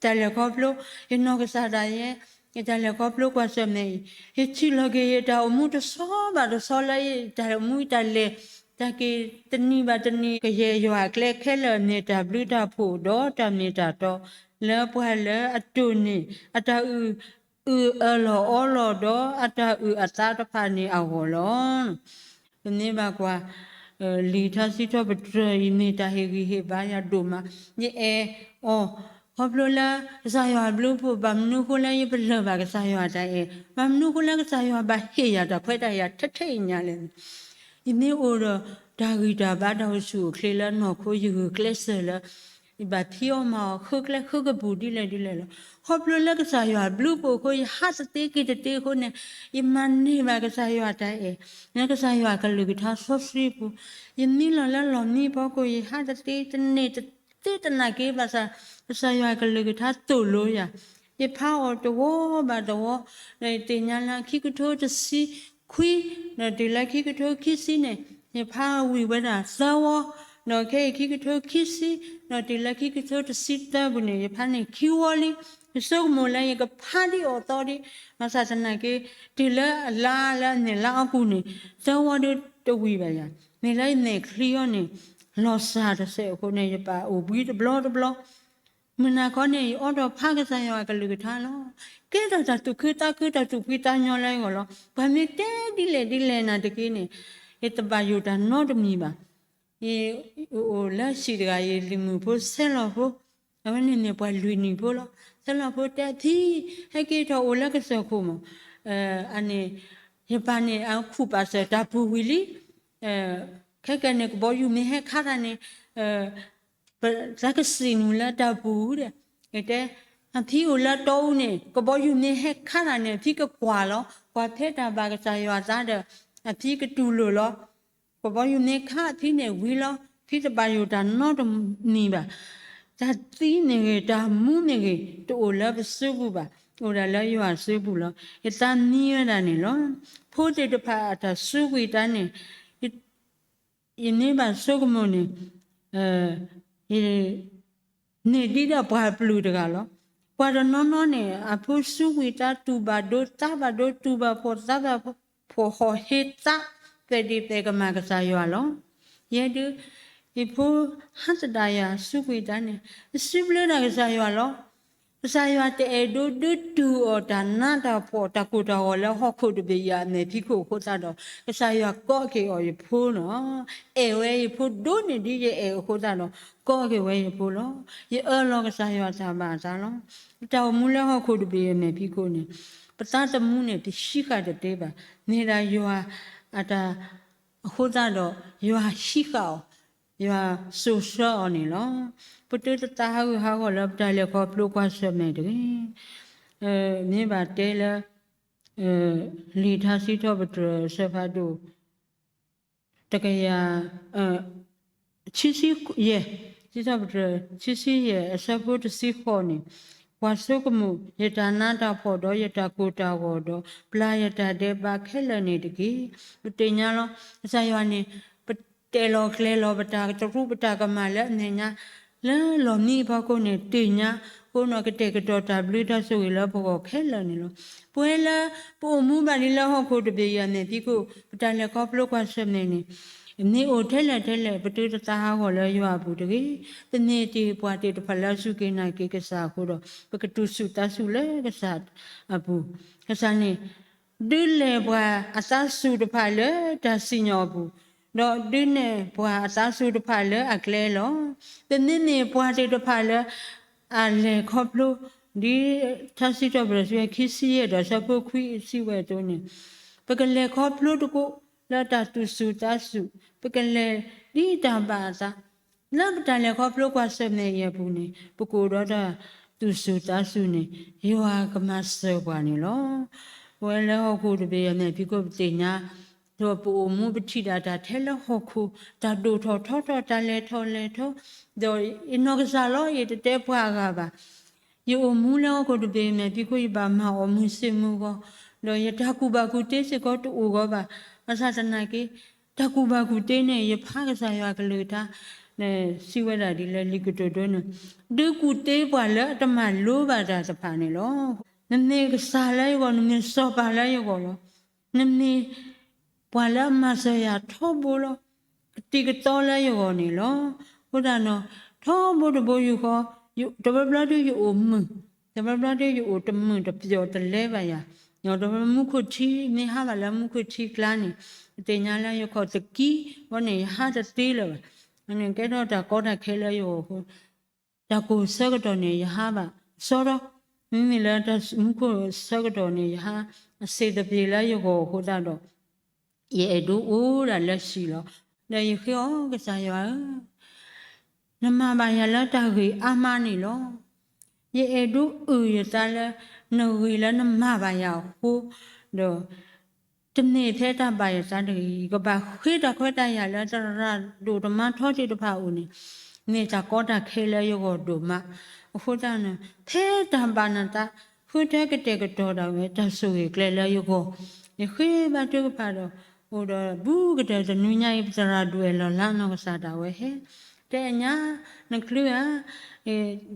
တၢ်လဲၤခီဖျိ, ယနီၢ်ကစၢ်ဒၣ်ယဲ ယတၢ်လဲၤခီဖျိကွၢ်ဆၢၣ်မဲာ်အံၤ, ယထံၣ်လီၤက့ၤယတၢ်အိၣ်မူတဆီဘၣ်တဆီလၢယတၢ်အိၣ်မူယတၢ်လဲၤ, တၢ်က့ၤတနံၤဘၣ်တနံၤ ကယဲၢ်ယွၤအကျဲခဲလၢာ် မ့ၢ်တၢ်ဘျုးတၢ်ဖှိၣ်ဒီးတၢ်မ့ၢ်တၢ်တီ လၢပှၤလၢအတိၢ်န့ၢ် အတၢ်အုၣ် အုၣ်အၢၣ်လီၤအီလီၤဒီးအတၢ်အုၣ်အသးတဖၣ်န့ၣ်အဂီၢ်လီၤ. ပမ့ၢ်ဘၣ်ကွၢ် လံာ်ထါစံးထီၣ်ပတြၢၤအံၤ မ့ၢ်တၢ်ဟ့ၣ်ဂံၢ်ဟ့ၣ်ဘါယၤဒိၣ်မး, ယအဲၣ်အီၤ ခီဖျိလၢကစၢ်ယွၤဘျုးဖှိၣ်, ဘၣ်မနုၤအဃိလၢယပလၢၢ်ဘၣ်ကစၢ်ယွၤတၢ်အဲၣ်, ဘၣ်မနုၤအဃိလၢကစၢ်ယွၤဘၣ်ဟ့ၣ်ယၤတၢ်ခွဲးတၢ်ယာ်ထဲထဲအံၤညါလဲၣ်န့ၣ်, ယမ့ၢ်အိၣ်ဒီးတၢ်ဂံၢ်တၢ်ဘါ တၢ်အိၣ်ဆူၣ်အိၣ်ချ့လၢနီၢ်ခိ ယဂုာ်ကျဲးစၢးလၢ ယဘၣ်ဖံးအီၣ်မၤအီၣ် ဃုကျဲဃုကပူၤဒ်လဲၣ်ဒ်လဲၣ်လီၤ. ခီဖျိလၢကစၢ်ယွၤဘျုးဖှိၣ်အဃိ ယဟးတသ့က့ၤတသ့အဃိန့ၣ်, ယမၤန့ၢ်ဘၣ်ကစၢ်ယွၤတၢ်အဲၣ်, လၢကစၢ်ယွၤကလုၢ်ကထါစီဆှံပူၤ, ယမံလီၤလၢလီၢ်မံဖီခိၣ်, ယဟးတသ့တန့ၢ်တသ့သနာ်က့ဘၣ်ဆၣ်, ကစၢ်ယွၤကလုၢ်ကထါသိၣ်လိယၤ, ယဖးအီၤတဝီဘၣ်တဝီ, ဒီးယသ့ၣ်ညါလၢခံကထိတဆံခွံ ဒီးတုၤလၢခံကထိခံဆံန့ၣ်, ယဖးဝံၤဝဲဒၣ်သၢဝီ, ဒီးခဲအံၤခံကထိခံဆံ, ဒီးတုၤလၢခံကထိတဆံသၢပူၤန့ၣ် ယဖးန့ၢ်ခံဝီလံ. ယဆိကမိၣ်လၢယကဖးဒံးအီၤသီဒံး, ဘၣ်ဆၣ်သနာ်က့ တုၤလၢအလါလၢအမဲာ်လါအပူၤန့ၣ် သၢဝီဒုးတဝံၤဘၣ်ယၤ, မ့ၢ်လၢယမဲာ်ချံအီၤန့ၣ် လီၤစှၤတစဲးအဃိန့ၣ် ယပာ်အိၣ်ဘှံးတဘျီတဘျီ မုၢ်နၤခီန့ၣ် ယအိးထီၣ်ဖးကစၢ်ယွၤကလုၢ်ကထါလီၤ. ကဲထီၣ်တၢ်သူၣ်ခုသးခု တၢ်သူၣ်ဖှံသးညီလၢယဂီၢ်လီၤ. ပှၤမ့ၢ်တဲဒ်လဲၣ်ဒ်လဲၣ်နာ်သက့န့ၣ်, ယတဘၣ်ယိၣ်တၢ်နီတမံၤဘၣ်. ယအိၣ်လၢဟံၣ်တဂၤ ယလံၤမုၣ်ဖိဆဲးလီၤဖိ, အဝဲန့ၣ်မ့ၢ်ပှၤလွံၢ်နံၣ်ဖိလီၤ. ဆဲးလီၤဖိတဲ အဖံ, ဟဲက့ၤထီၣ်အိၣ်လၢကစၢၢ်ခိၣ်မး, အန့ၣ် ယပၢ်န့ၣ် အခူၣ်ပာ်စၢၤတၢ်ပူၤဝံၤလံ ခဲကနံၣ်န့ၣ် ကဘီယူၤမ့ၢ်ဟဲခးတၢ်န့ၣ်, သးကစံးနုာ်လၢတၢ်ပူၤဒီး, တဲ, အဖံအိၣ်လၢတီအူန့ၣ် ကဘီယူၤမ့ၢ်ဟဲခးတၢ်န့ၣ် အဖံကကွၢ်လီၤ. ကွၢ်ဖဲတၢ်ဘၣ်ကစၢ်ယွၤသးဒီး အဖံကတူၢ်လိာ်လီၤ. ကဘီယူၤမ့ၢ်ခးအဖံန့ၣ်ဝံၤလီၤ. ဖံတဘၣ်ယိၣ်တၢ်နီတမံၤဘၣ်. တၢ်သံမ့ၢ်ဂ့ၤ, တၢ်မူမ့ၢ်ဂ့ၤ, တအိၣ်လၢပစုပူၤဘၣ်. အိၣ်ဒၣ်လၢယွၤစုပူၤလီၤ. ယသးမံဝဲဒၣ်န့ၣ်လီၤ. ဖိသ့ၣ်တဖၣ်အတၢ်စူးကွံာ်တၢ်န့ၣ် ယမ့ၢ်ဘၣ်ဆိကမိၣ်န့ၣ်, ယ န့ၢ်ဒံးဒီးပှၤပျုၢ်တဂၤလီၤ. ပှၤတနီၤနီၤန့ၣ် အဖိစူးကွံာ်တၢ် တူၢ်ဘၣ်ဒိသါဘၣ်ဒိ, တူၢ်ဘၣ်ဖှီၣ်သါဘၣ်ဖှီၣ်, ဖိဟီၣ်ဟ့သး ပှဲၤဒ်ပှဲၤကမၣ်ကစၢ်ယွၤလီၤ. ယဲဒုး ယဖိဟးသဒၣ်ယၤစူးကွံာ်တၢ်န့ၣ် ယစံးဘျုးဒၣ်ကစၢ်ယွၤလီၤ. ကစၢ်ယွၤတအဲၣ်ဒိးဒုးတူၢ်အီၤတၢ်နးတၢ်ဖှီၣ်တၢ်ကိၢ်တၢ်ဂီၤလၢဟီၣ်ခိၣ်တဘ့ၣ်အံၤအမဲာ်ဖံးခိၣ်အဃိသတးဒီး ကစၢ်ယွၤကိးက့ၤအီၤယဖိလီၤ. အဲၣ်ဝဲယဖိဒိၣ်န့ၢ်ဒ်ယအဲၣ်အဃိသတးဒီး ကိးက့ၤဝဲယဖိလီၤ. ယအၢလီၤကစၢ်ယွၤတၢ်ဘၣ်အသးလီၤ. ပတၢ်အိၣ်မူလၢဟီၣ်ခိၣ်တဘ့ၣ်အံၤအမဲာ်ဖံးခိၣ်န့ၣ် ပသးသမူန့ၣ် ပဟံးဃာ်တသ့ဘၣ်. မ့ၢ်ဒၣ်ယွၤအတၢ် အဃိသတးဒီး ယွၤဟံးဃာ်အီၤ, ယွၤစိာ်ဆှၢအီၤန့ၣ်လီၤ. ပတုၤတသးဟးဂူာ်ဟးဂီၤလၢပတၢ်လဲၤခီဖျိကွၢ်ဆၢၣ်မဲာ်တဂ့ၤ. မ့ၢ်ဘၣ်တဲလၢ လံာ်ထါစံးထီၣ်ပတြၢၤအဆၢဖးဒိၣ် တကယၤ ဆံဆံယဲၢ်, စံးထီၣ်ပတြၢၤ ဆံဆံယဲၢ် အဆၢဖိတဆံဃိးန့ၣ်, ကွၢ်ဆိကမိၣ် ယတၢ်နးတၢ်ဖှီၣ်ဒီးယတၢ်ကိၢ်တၢ်ဂီၤဒီး ပျၢ်ယတၢ်ဒဲးဘးခဲလၢာ်န့ၣ်တက့ၢ်. ပသ့ၣ်ညါလီၤ ကစၢ်ယွၤန့ၣ် ပတဲာ်လီၤကျဲၤလီၤ ပတၢ်တရူးပတၢ်ကမၣ်လၢအမဲာ်ညါ လၢလီၢ်မံအဖီခိၣ်န့ၣ် သ့ၣ်ညါ အဃိန့ၣ်ကတဲာ်ကတီၤတၢ်ဘျုးတၢ်ဆိၣ်ဂ့ၤလၢပဂီၢ်ခဲလၢာ်န့ၣ်လီၤ. ပဝဲလၢပအိၣ်မူဘၣ်ဒ်လၢဟီၣ်ခိၣ်တဘ့ၣ်အံၤအမဲာ်ဖံးခိၣ် ပတၢ်လဲၤခီဖျိကွၢ်ဆၢၣ်မဲာ်န့ၣ် မ့ၢ်အိၣ်ထဲလဲၣ်ထဲလဲၣ် ပတုၤတသးဟးဂီၤလၢယွၤအပူၤတဂ့ၤ. ပမ့ၢ်တ့ၢ်ပှၤသ့ၣ်တဖၣ်လၢအစူၢ်က့ၤနာ်က့ၤကစၢ်အဃိဒီး ပကတူၢ်ဆူၣ်သးဆူၣ်လၢကစၢ်အပူၤ, ကစၢ်န့ၣ် ဒုးလဲၢ်ပှၤအသးဆူၣ်တဖၣ်လၢတၢ်စံၣ်ညီၣ်အပူၤ, ဒီးဒုးနဲၣ်ပှၤအသးဆူၣ်တဖၣ်လၢအကျဲလီၤ. ပမ့မ့ၢ်ပှၤသ့ၣ်တဖၣ်လၢ အလဲၤခီဖျိ ဒ်ထါစံးထီၣ်ပတြၢၤ ခံဆံယဲၢ်ဒီးအဆၢဖိခွံစံးဝဲအသိးန့ၣ်, ပကလဲၤခီဖျိသကိးလၢတၢ်တူၢ်ဆူၣ်သးဆူၣ်, ပကလဲၤဒ်တၢ်ဘၣ်အသး လၢပတၢ်လဲၤခီဖျိကွၢ်ဆၢၣ်မဲာ်အံၤအပူၤန့ၣ် ပကအိၣ်ဒီးတၢ်တူၢ်ဆူၣ်သးဆူၣ်န့ၣ် ယွၤကမၤစၢၤပှၤန့ၣ်လီၤ. ပဝဲလၢဟီၣ်ခိၣ်တဘ့ၣ်အံၤအမဲာ်ဖံးခိၣ်ပသ့ၣ်ညါ ဒီးပအိၣ်မူပထံၣ်ဒၣ်တၢ်ထဲလၢဟီၣ်ခိၣ် တၢ်ဒိၣ်ထီၣ်ထီထီၣ် တၢ်လဲၤထီၣ်လဲၤထီၣ်, ဒီးယနီၢ်ကစၢ်လီၤ ယတတဲပှၤအဂၤဘၣ်. ယအိၣ်မူလၢဟီၣ်ခိၣ်တဘ့ၣ်အံၤအမဲာ်ဖံးခိၣ် ယဘၣ်မၤအီၣ်မုၢ်ဆ့ၣ်မုၢ်ဂီၤ, ဒီးယတၢ်ကူၣ်ဘၣ်ကူၣ်သ့စ့ၢ်ကီးတအိၣ်ဂီၢ်ဘၣ်. ဘၣ်ဆၣ်သနာ်က့ တၢ်ကူၣ်ဘၣ်ကူၣ်သ့န့ၣ် ယဖးကစၢ်ယွၤကလုၢ်ကထါ စံးဝဲဒၣ်ဒ်လၢလံာ်ကတိၤဒိန့ၣ်, ဒုးကူၣ်သ့ပှၤလၢအတမၤလိဘၣ်တၢ်တဖၣ်န့ၣ်လီၤ. နမ့ၢ်ကစၢ်လၢယဂီၢ်, နမ့ၢ်စီၤပၤလၢယဂီၢ်လီၤ. နမ့ၢ်ပှၤလၢအမၤစၢၤယၤထီဘိလီၤ. ကသံၣ်ကသီလၢယဂီၢ်န့ၣ်လီၤ. အဃိသတးဒီး ထီဘိတဘိယူၢ်ဃီ, တဘျီဘျီဒုးယအိၣ်မုာ်, တဘျီဘျီဒုးယအိၣ်တမုာ်တပျီၤတလဲဘၣ်ယၤ, ဒီးတဘျီမူခိၣ်ထံ မ့ၢ်ဟးဘၣ်လၢမူခိၣ်ထံကျါန့ၣ်, ပသ့ၣ်ညါလၢယခီၣ်သကံဘီန့ၣ် ယဟးတသ့လၢၤဘၣ်. န့ၣ်ကဲထီၣ်တၢ်ကီတၢ်ခဲလၢယဂီၢ်အဃိ တၢ်ကိၢ်ဆၢကတီၢ်န့ၣ် ယဟးဘၣ်အစီဒီး, မ့မ့ၢ်လၢတၢ်မူခိၣ်ဆၢကတီၢ်န့ၣ် ယဟးအစ့ၣ်တပ့ၤလၢယဂီၢ်အဃိသတးဒီး, ယအဲၣ်ဒိးအိၣ်ဒၣ်လၢဟံၣ်လီၤ. ဒီးယဃ့အီၤ ကစၢ်ယွၤဧၢ, နမၤဘၣ်ယၤလၢတၢ်ဂ့ၢ်အါမးန့ၣ်လီၤ. ယအဲၣ်ဒိးအုၣ်ယသးလၢ နဂ့ၢ်လၢနမၤဘၣ်ယၤအဃိ, ဒီး တမ့ၢ်ထဲတၢ်ဘၣ်ယသးတဂ့ၤ, ယကဘၣ်ဃ့တၢ်ခွဲးတၢ်ယာ်လၢသရၣ်ဒိၣ်တမါထီသ့ၣ်တဖၣ်အအိၣ်န့ၣ်, မ့ၢ်တၢ်ကီတၢ်ခဲလၢယဂီၢ်ဒိၣ်မး. အဃိသတးန့ၣ် ထဲတၢ်ဘၣ်နသး ဃုထၢကတဲာ်ကတီၤဒၣ်ဝဲတၢ်ဆိၣ်ဂ့ၤကျဲလၢယဂီၢ်, ယဃ့ဘါထုကဖၣ်ဒီး အိၣ်ဒီးဘူးကတၢၢ်တနွံညါအံၤ ပသရၣ်ဒိၣ်အဲၣ်လီၤလးနီၢ်ကစၢ်ဒၣ်ဝဲဟဲ, တဲအညါ နချုးဧါ,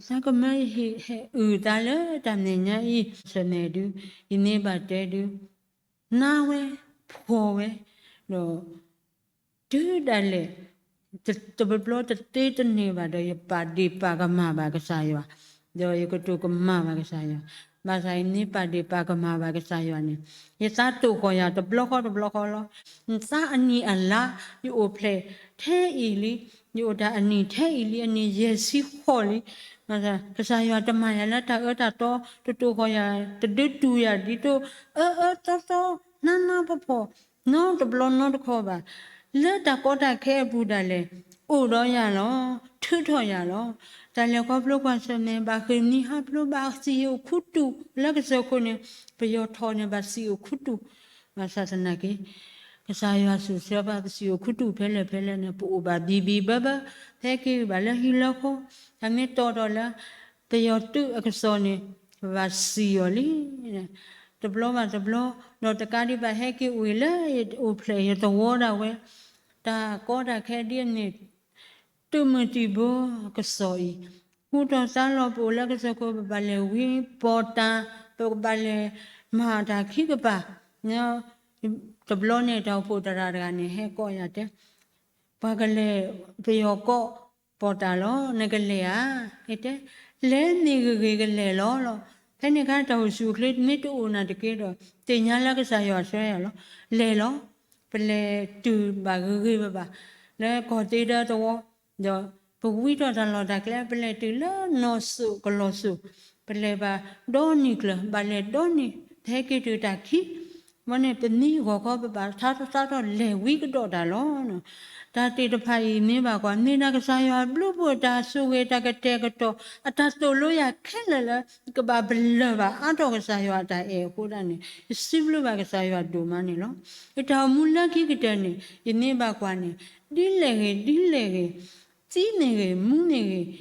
သးကမၢယဟ့ၣ်ဟဲအုၣ်သးလၢတၢ်မဲာ်ညါအံၤ, ဆၢၣ်မဲာ်ဒုး ယန့ၢ်ဘၣ်တဲဒုး နါဝဲ ဖှီၣ်ဝဲ, ဒီး တုၤဒၣ်လဲာ် တဘျီဘျီတသ့တန့ၢ်ဘၣ်ဒီး ယပာ်ဒ့ၣ်ပာ်ကမၣ်ဘၣ်ကစၢ်ယွၤ, ဒီးယကတိၤကမၣ်ဘၣ်ကစၢ်ယွၤ, ဘၣ်ဆၣ်ယမ့ၢ်ပာ်ဒ့ၣ်ပာ်ကမၣ်ဘၣ်ကစၢ်ယွၤန့ၣ်, ယသးတိာ်ဃီၤယၤတဘျီဃီတဘျီဃီလီၤ. ယသးအနံၣ်အလါ ယအိၣ်ဖျဲၣ်ထဲအံၤလံ, ယအိၣ်တၢ်အနံၣ်ထဲအံၤလံ အနံၣ်ယဲၢ်ဆံဃိးလံ, ကစၢ်ယွၤတမၤယၤလၢတၢ်အၢတၢ်သီ တတိာ်ဃီၤယၤ တဒုးတူၢ်ယၤဒ်သိး အၢအၢသီသီ နါနါဖှီၣ်ဖှီၣ် နီတဘျီနီတခီဘၣ်. လၢတၢ်ကီတၢ်ခဲအပူၤဒၣ်လဲာ် အိၣ်ဒီးယၤလီၤ, ထုးထီၣ်ယၤလီၤ. တၢ်လဲၤခီဖျိကွၢ်ဆၢၣ်မဲာ် ဘၣ်ဃ့ၢ်မှံဟးဖျိး ဘၣ်စံၣ်အိၣ်ခူသူၣ်လၢကစၢၢ်ခိၣ်န့ၣ်, ပယီၤထီၣ်န့ၣ် ဘၣ်စံၣ်အိၣ်ခူသူၣ်, ဘၣ်ဆၣ်သနာ်က့ ကစၢ်ယွၤဆိၣ်ဆၢပှၤ ပစံၣ်အိၣ်ခူသူၣ်ဖဲလဲၣ်ဖဲလဲၣ်န့ၣ် ပအိၣ်ဘၣ်ဘံၣ်ဘံၣ်ဘၢဘၢ, ဟဲက့ၤဘၣ်လၢဟံၣ်လၢဃီ, တၢ်မ့ၢ်တီၣ်ထီၣ်လၢ ပယီၤသုးအကစီၣ်န့ၣ် ပဘၣ်စံၣ်အီၤလံ. တဘျီဘၣ်တဘျီ, ဒီးတကးဒံးဘၣ်ဟဲက့ၤအိၣ်လၢယအိၣ်ဖျဲၣ်ယသဝီဒၣ်ဝဲ, တၢ်ကီတၢ်ခဲဒ်အမ့ၢ် သုးမုၢ်သံၣ်ဘိကစီၣ်အံၤ, ဃူထီၣ်သါလီၤ ပအိၣ်လၢကစၢၢ်ခိၣ် ပဘၣ်လဲၤဝံပီၣ်တၢ်, ပကဘၣ်လဲၤမၤတၢ်ခံကပၤ, ဒီး တဘျီန့ၣ် တၢ်အိၣ်ဖှိၣ်သရၣ်တဂၤန့ၣ် ဟဲကိးယၤတဲ, ပှၤကလဲၤပယီၤကီၢ်ပီၣ်တၢ်လီၤ, နကလဲၤဧါ. ယတဲ, လဲၤမ့ၢ်ဂ့ၤဂ့ၤကလဲၤလီၤလီၤ. ဖဲန့ၣ်အခါ တၢ်အိၣ်ဆူၣ်အိၣ်ချ့မ့ၢ်တအိၣ်နာ်တက့ၢ်ဒီး သ့ၣ်ညါလၢကစၢ်ယွၤဆှၢယၤလီၤ. လဲၤလီၤ. ပလဲၤတုၤဘၣ်ဂ့ၤဂ့ၤဘၣ်ဘၣ် လၢကီၢ်သ့ဒီသဝီ, ဒီးပဝံထီၣ်တၢ်လီၢ်တၢ်ကျဲ ပလဲၤတုၤလၢနီၢ်စိၣ်ကလီၢ်စိၣ်, ပလဲၤဘၣ်ဒီနံၤကျၢၤ ဘၣ်လဲၤဒီနံၤ ပဟဲက့ၤတုၤတၢ်ခံ ဝဲန့ၣ် ပမံဂီၢ်ခီ ပဘၣ်ထါထီၣ်သါထီၣ် လဲၤဝံကဒီးတၢ်လီၤ. တၢ်သ့ၣ်တဖၣ်အံၤ မ့ၢ်ဘၣ်ကွၢ် မ့ၢ်ဒၣ်ကစၢ်ယွၤအဘျုးအဖှိၣ် တၢ်ဆိၣ်ဂ့ၤ တၢ်ကတဲာ်ကတီၤ အတၢ်သိၣ်လိယၤခဲလၢာ်လၢ ကဘၣ်ပလၢၢ်ဘၣ်အါထီၣ်ကစၢ်ယွၤအတၢ်အဲၣ်အဃိသတးန့ၣ် ယစံးဘျုးဘၣ်ကစၢ်ယွၤဒိၣ်မးန့ၣ်လီၤ. ယတၢ်အိၣ်မူလၢခံကတၢၢ်န့ၣ် ယမ့ၢ်ဘၣ်ကွၢ်န့ၣ် ဒ်လဲၣ်ဂ့ၤ ဒ်လဲၣ်ဂ့ၤ သံမ့ၢ်ဂ့ၤ မူမ့ၢ်ဂ့ၤ,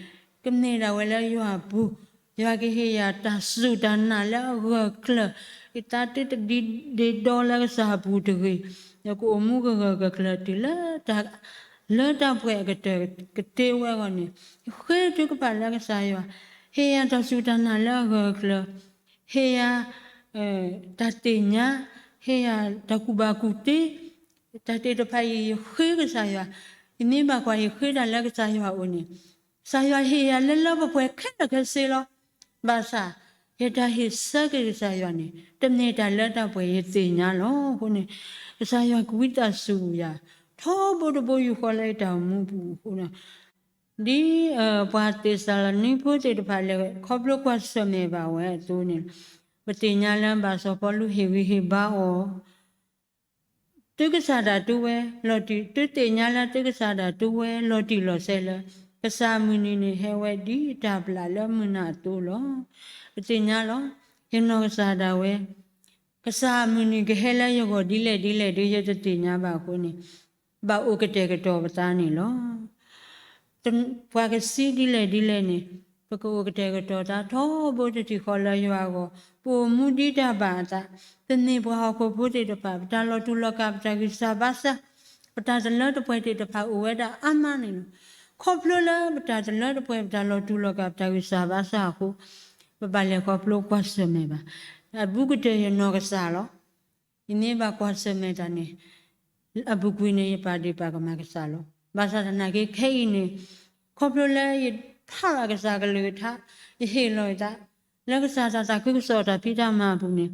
ကမ့ၢ်ဒၣ်ဝဲလၢယွၤအပူၤ, ယွၤကဟ့ၣ်ယၤတၢ်စူၢ်တၢ်နာ်လၢအဂၢၢ်အကျၢၤ, ယသးတဒံးဒ့ဒီလၢကစၢ်အပူၤတဂ့ၤ, ယကအိၣ်မူဂၢၢ်ဂၢၢ်ကျၢၤကျၢၤတုၤလၢတၢ် လၢတၢ်ပှဲၤအကတၢၢ်ကတ့ဝဲအဂီၢ်န့ၣ်, ယဃ့ထုကဖၣ်လၢကစၢ်ယွၤ ဟ့ၣ်ယၤတၢ်စူၢ်တၢ်နာ်လၢအဂၢၢ်အကျၢၤ, ဟ့ၣ်ယၤ တၢ်သ့ၣ်ညါ, ဟ့ၣ်ယၤတၢ်ကူၣ်ဘၣ်ကူၣ်သ့, တၢ်သ့ၣ်တဖၣ်အံၤ ယဃ့ကစၢ်ယွၤ, ယမ့ၢ်ဘၣ်ကွၢ် ယဃ့တၢ်လၢကစၢ်ယွၤအအိၣ်န့ၣ်, ကစၢ်ယွၤဟ့ၣ်ယၤလၢလၢပှဲၤပှဲၤခဲလၢာ်ခဲဆ့လီၤ. ဘၣ်ဆၣ် ယတၢ်ဟ့ၣ်ဆၢက့ၤကစၢ်ယွၤန့ၣ် တမ့ၢ်တၢ်လၢတၢ်ပှဲၤယသ့ၣ်ညါလီၤ. အဃိန့ၣ် ကစၢ်ယွၤကဝံသးစူၤယၤ ထီဘိတဘိယူၢ်ဃီလၢယတၢ်အိၣ်မူပူၤအဃိဒီး ဒ်ပှၤသ့းစၤလနံဖိသ့ၣ်တဖၣ်လဲၣ် ခီဖျိကွၢ်ဆၢၣ်မဲာ်ဘၣ်ဝဲအသိးန့ၣ်, ပသ့ၣ်ညါလၢဘၣ်စီၤပီလူးဟ့ၣ်ဂံၢ်ဟ့ၣ်ဘါအီၤ, သုကစၢ်ဒၣ်တူဝဲလီၤတံၢ်, သုသ့ၣ်ညါလၢသုကစၢ်ဒၣ်တူဝဲလီၤတံၢ်လီၤဆဲးလၢ ကစၢ်အမုၢ်နံၤန့ၣ်ဟဲဝဲဒ်တၢ်ဘျၣ်လၢမုၢ်နၤအသိးလီၤ. ပသ့ၣ်ညါလီၤ. ယနီၢ်ကစၢ်ဒၣ်ဝဲ ကစၢ်အမုၢ်နံၤကဟဲလၢယဂီၢ်ဒ်လဲၣ်ဒ်လဲၣ်ဒီး ယတသ့ၣ်ညါဘၣ်အဃိန့ၣ်, ဘၣ်အိၣ်ကတဲာ်ကတီၤပသးန့ၣ်လီၤ. ပှၤကစံးဒ်လဲၣ်ဒ်လဲၣ်န့ၣ်, ပကအိၣ်ကတဲာ်ကတီၤသးထီဘိတထံၣ်ဃီလၢယွၤအဂီၢ်, ပအိၣ်မူဒ်တၢ်ဘၣ်အသး, ပမ့ၢ်ပှၤဟီၣ်ခိၣ်ဖိသ့ၣ်တဖၣ် ပတၢ်လီၤတူာ်လီၤကာ် ပတၢ်ဂံၢ်စၢ်ဘါစၢ်, ပတၢ်တလၢတပှဲၤသ့ၣ်တဖၣ်အိၣ်ဝဲဒၣ်အါမးန့ၣ်လီၤ. ခီဖျိလၢပတၢ်တလၢတပှဲၤ ပတၢ်လီၤတူာ်လီၤကာ် ပတၢ်ဂံၢ်စၢ်ဘါစၢ်အဃိ, ပဘၣ်လဲၤခီဖျိကွၢ်ဆၢၣ်မဲာ်ဘၣ်. အဘူးကတၢၢ်ယနီၢ်ကစၢ်လီၤ. ယမ့ၢ်ဘၣ်ကွၢ်ဆၢၣ်မဲာ်တၢ်န့ၣ်, အပူၤကွံာ်န့ၣ် ယပာ်ဒ့ၣ်ပာ်ကမၣ်ကစၢ်လီၤ. ဘၣ်ဆၣ်သနာ်က့ခဲအံၤန့ၣ်, ခီဖျိလၢယဖးဘၣ်ကစၢ်ကလုၢ်ကထါ, ယဟ့ၣ်လီၤယသး လၢကစၢ်တၢ်သးခုကစီၣ်တၢ်ဖံးတၢ်မၤအပူၤန့ၣ်,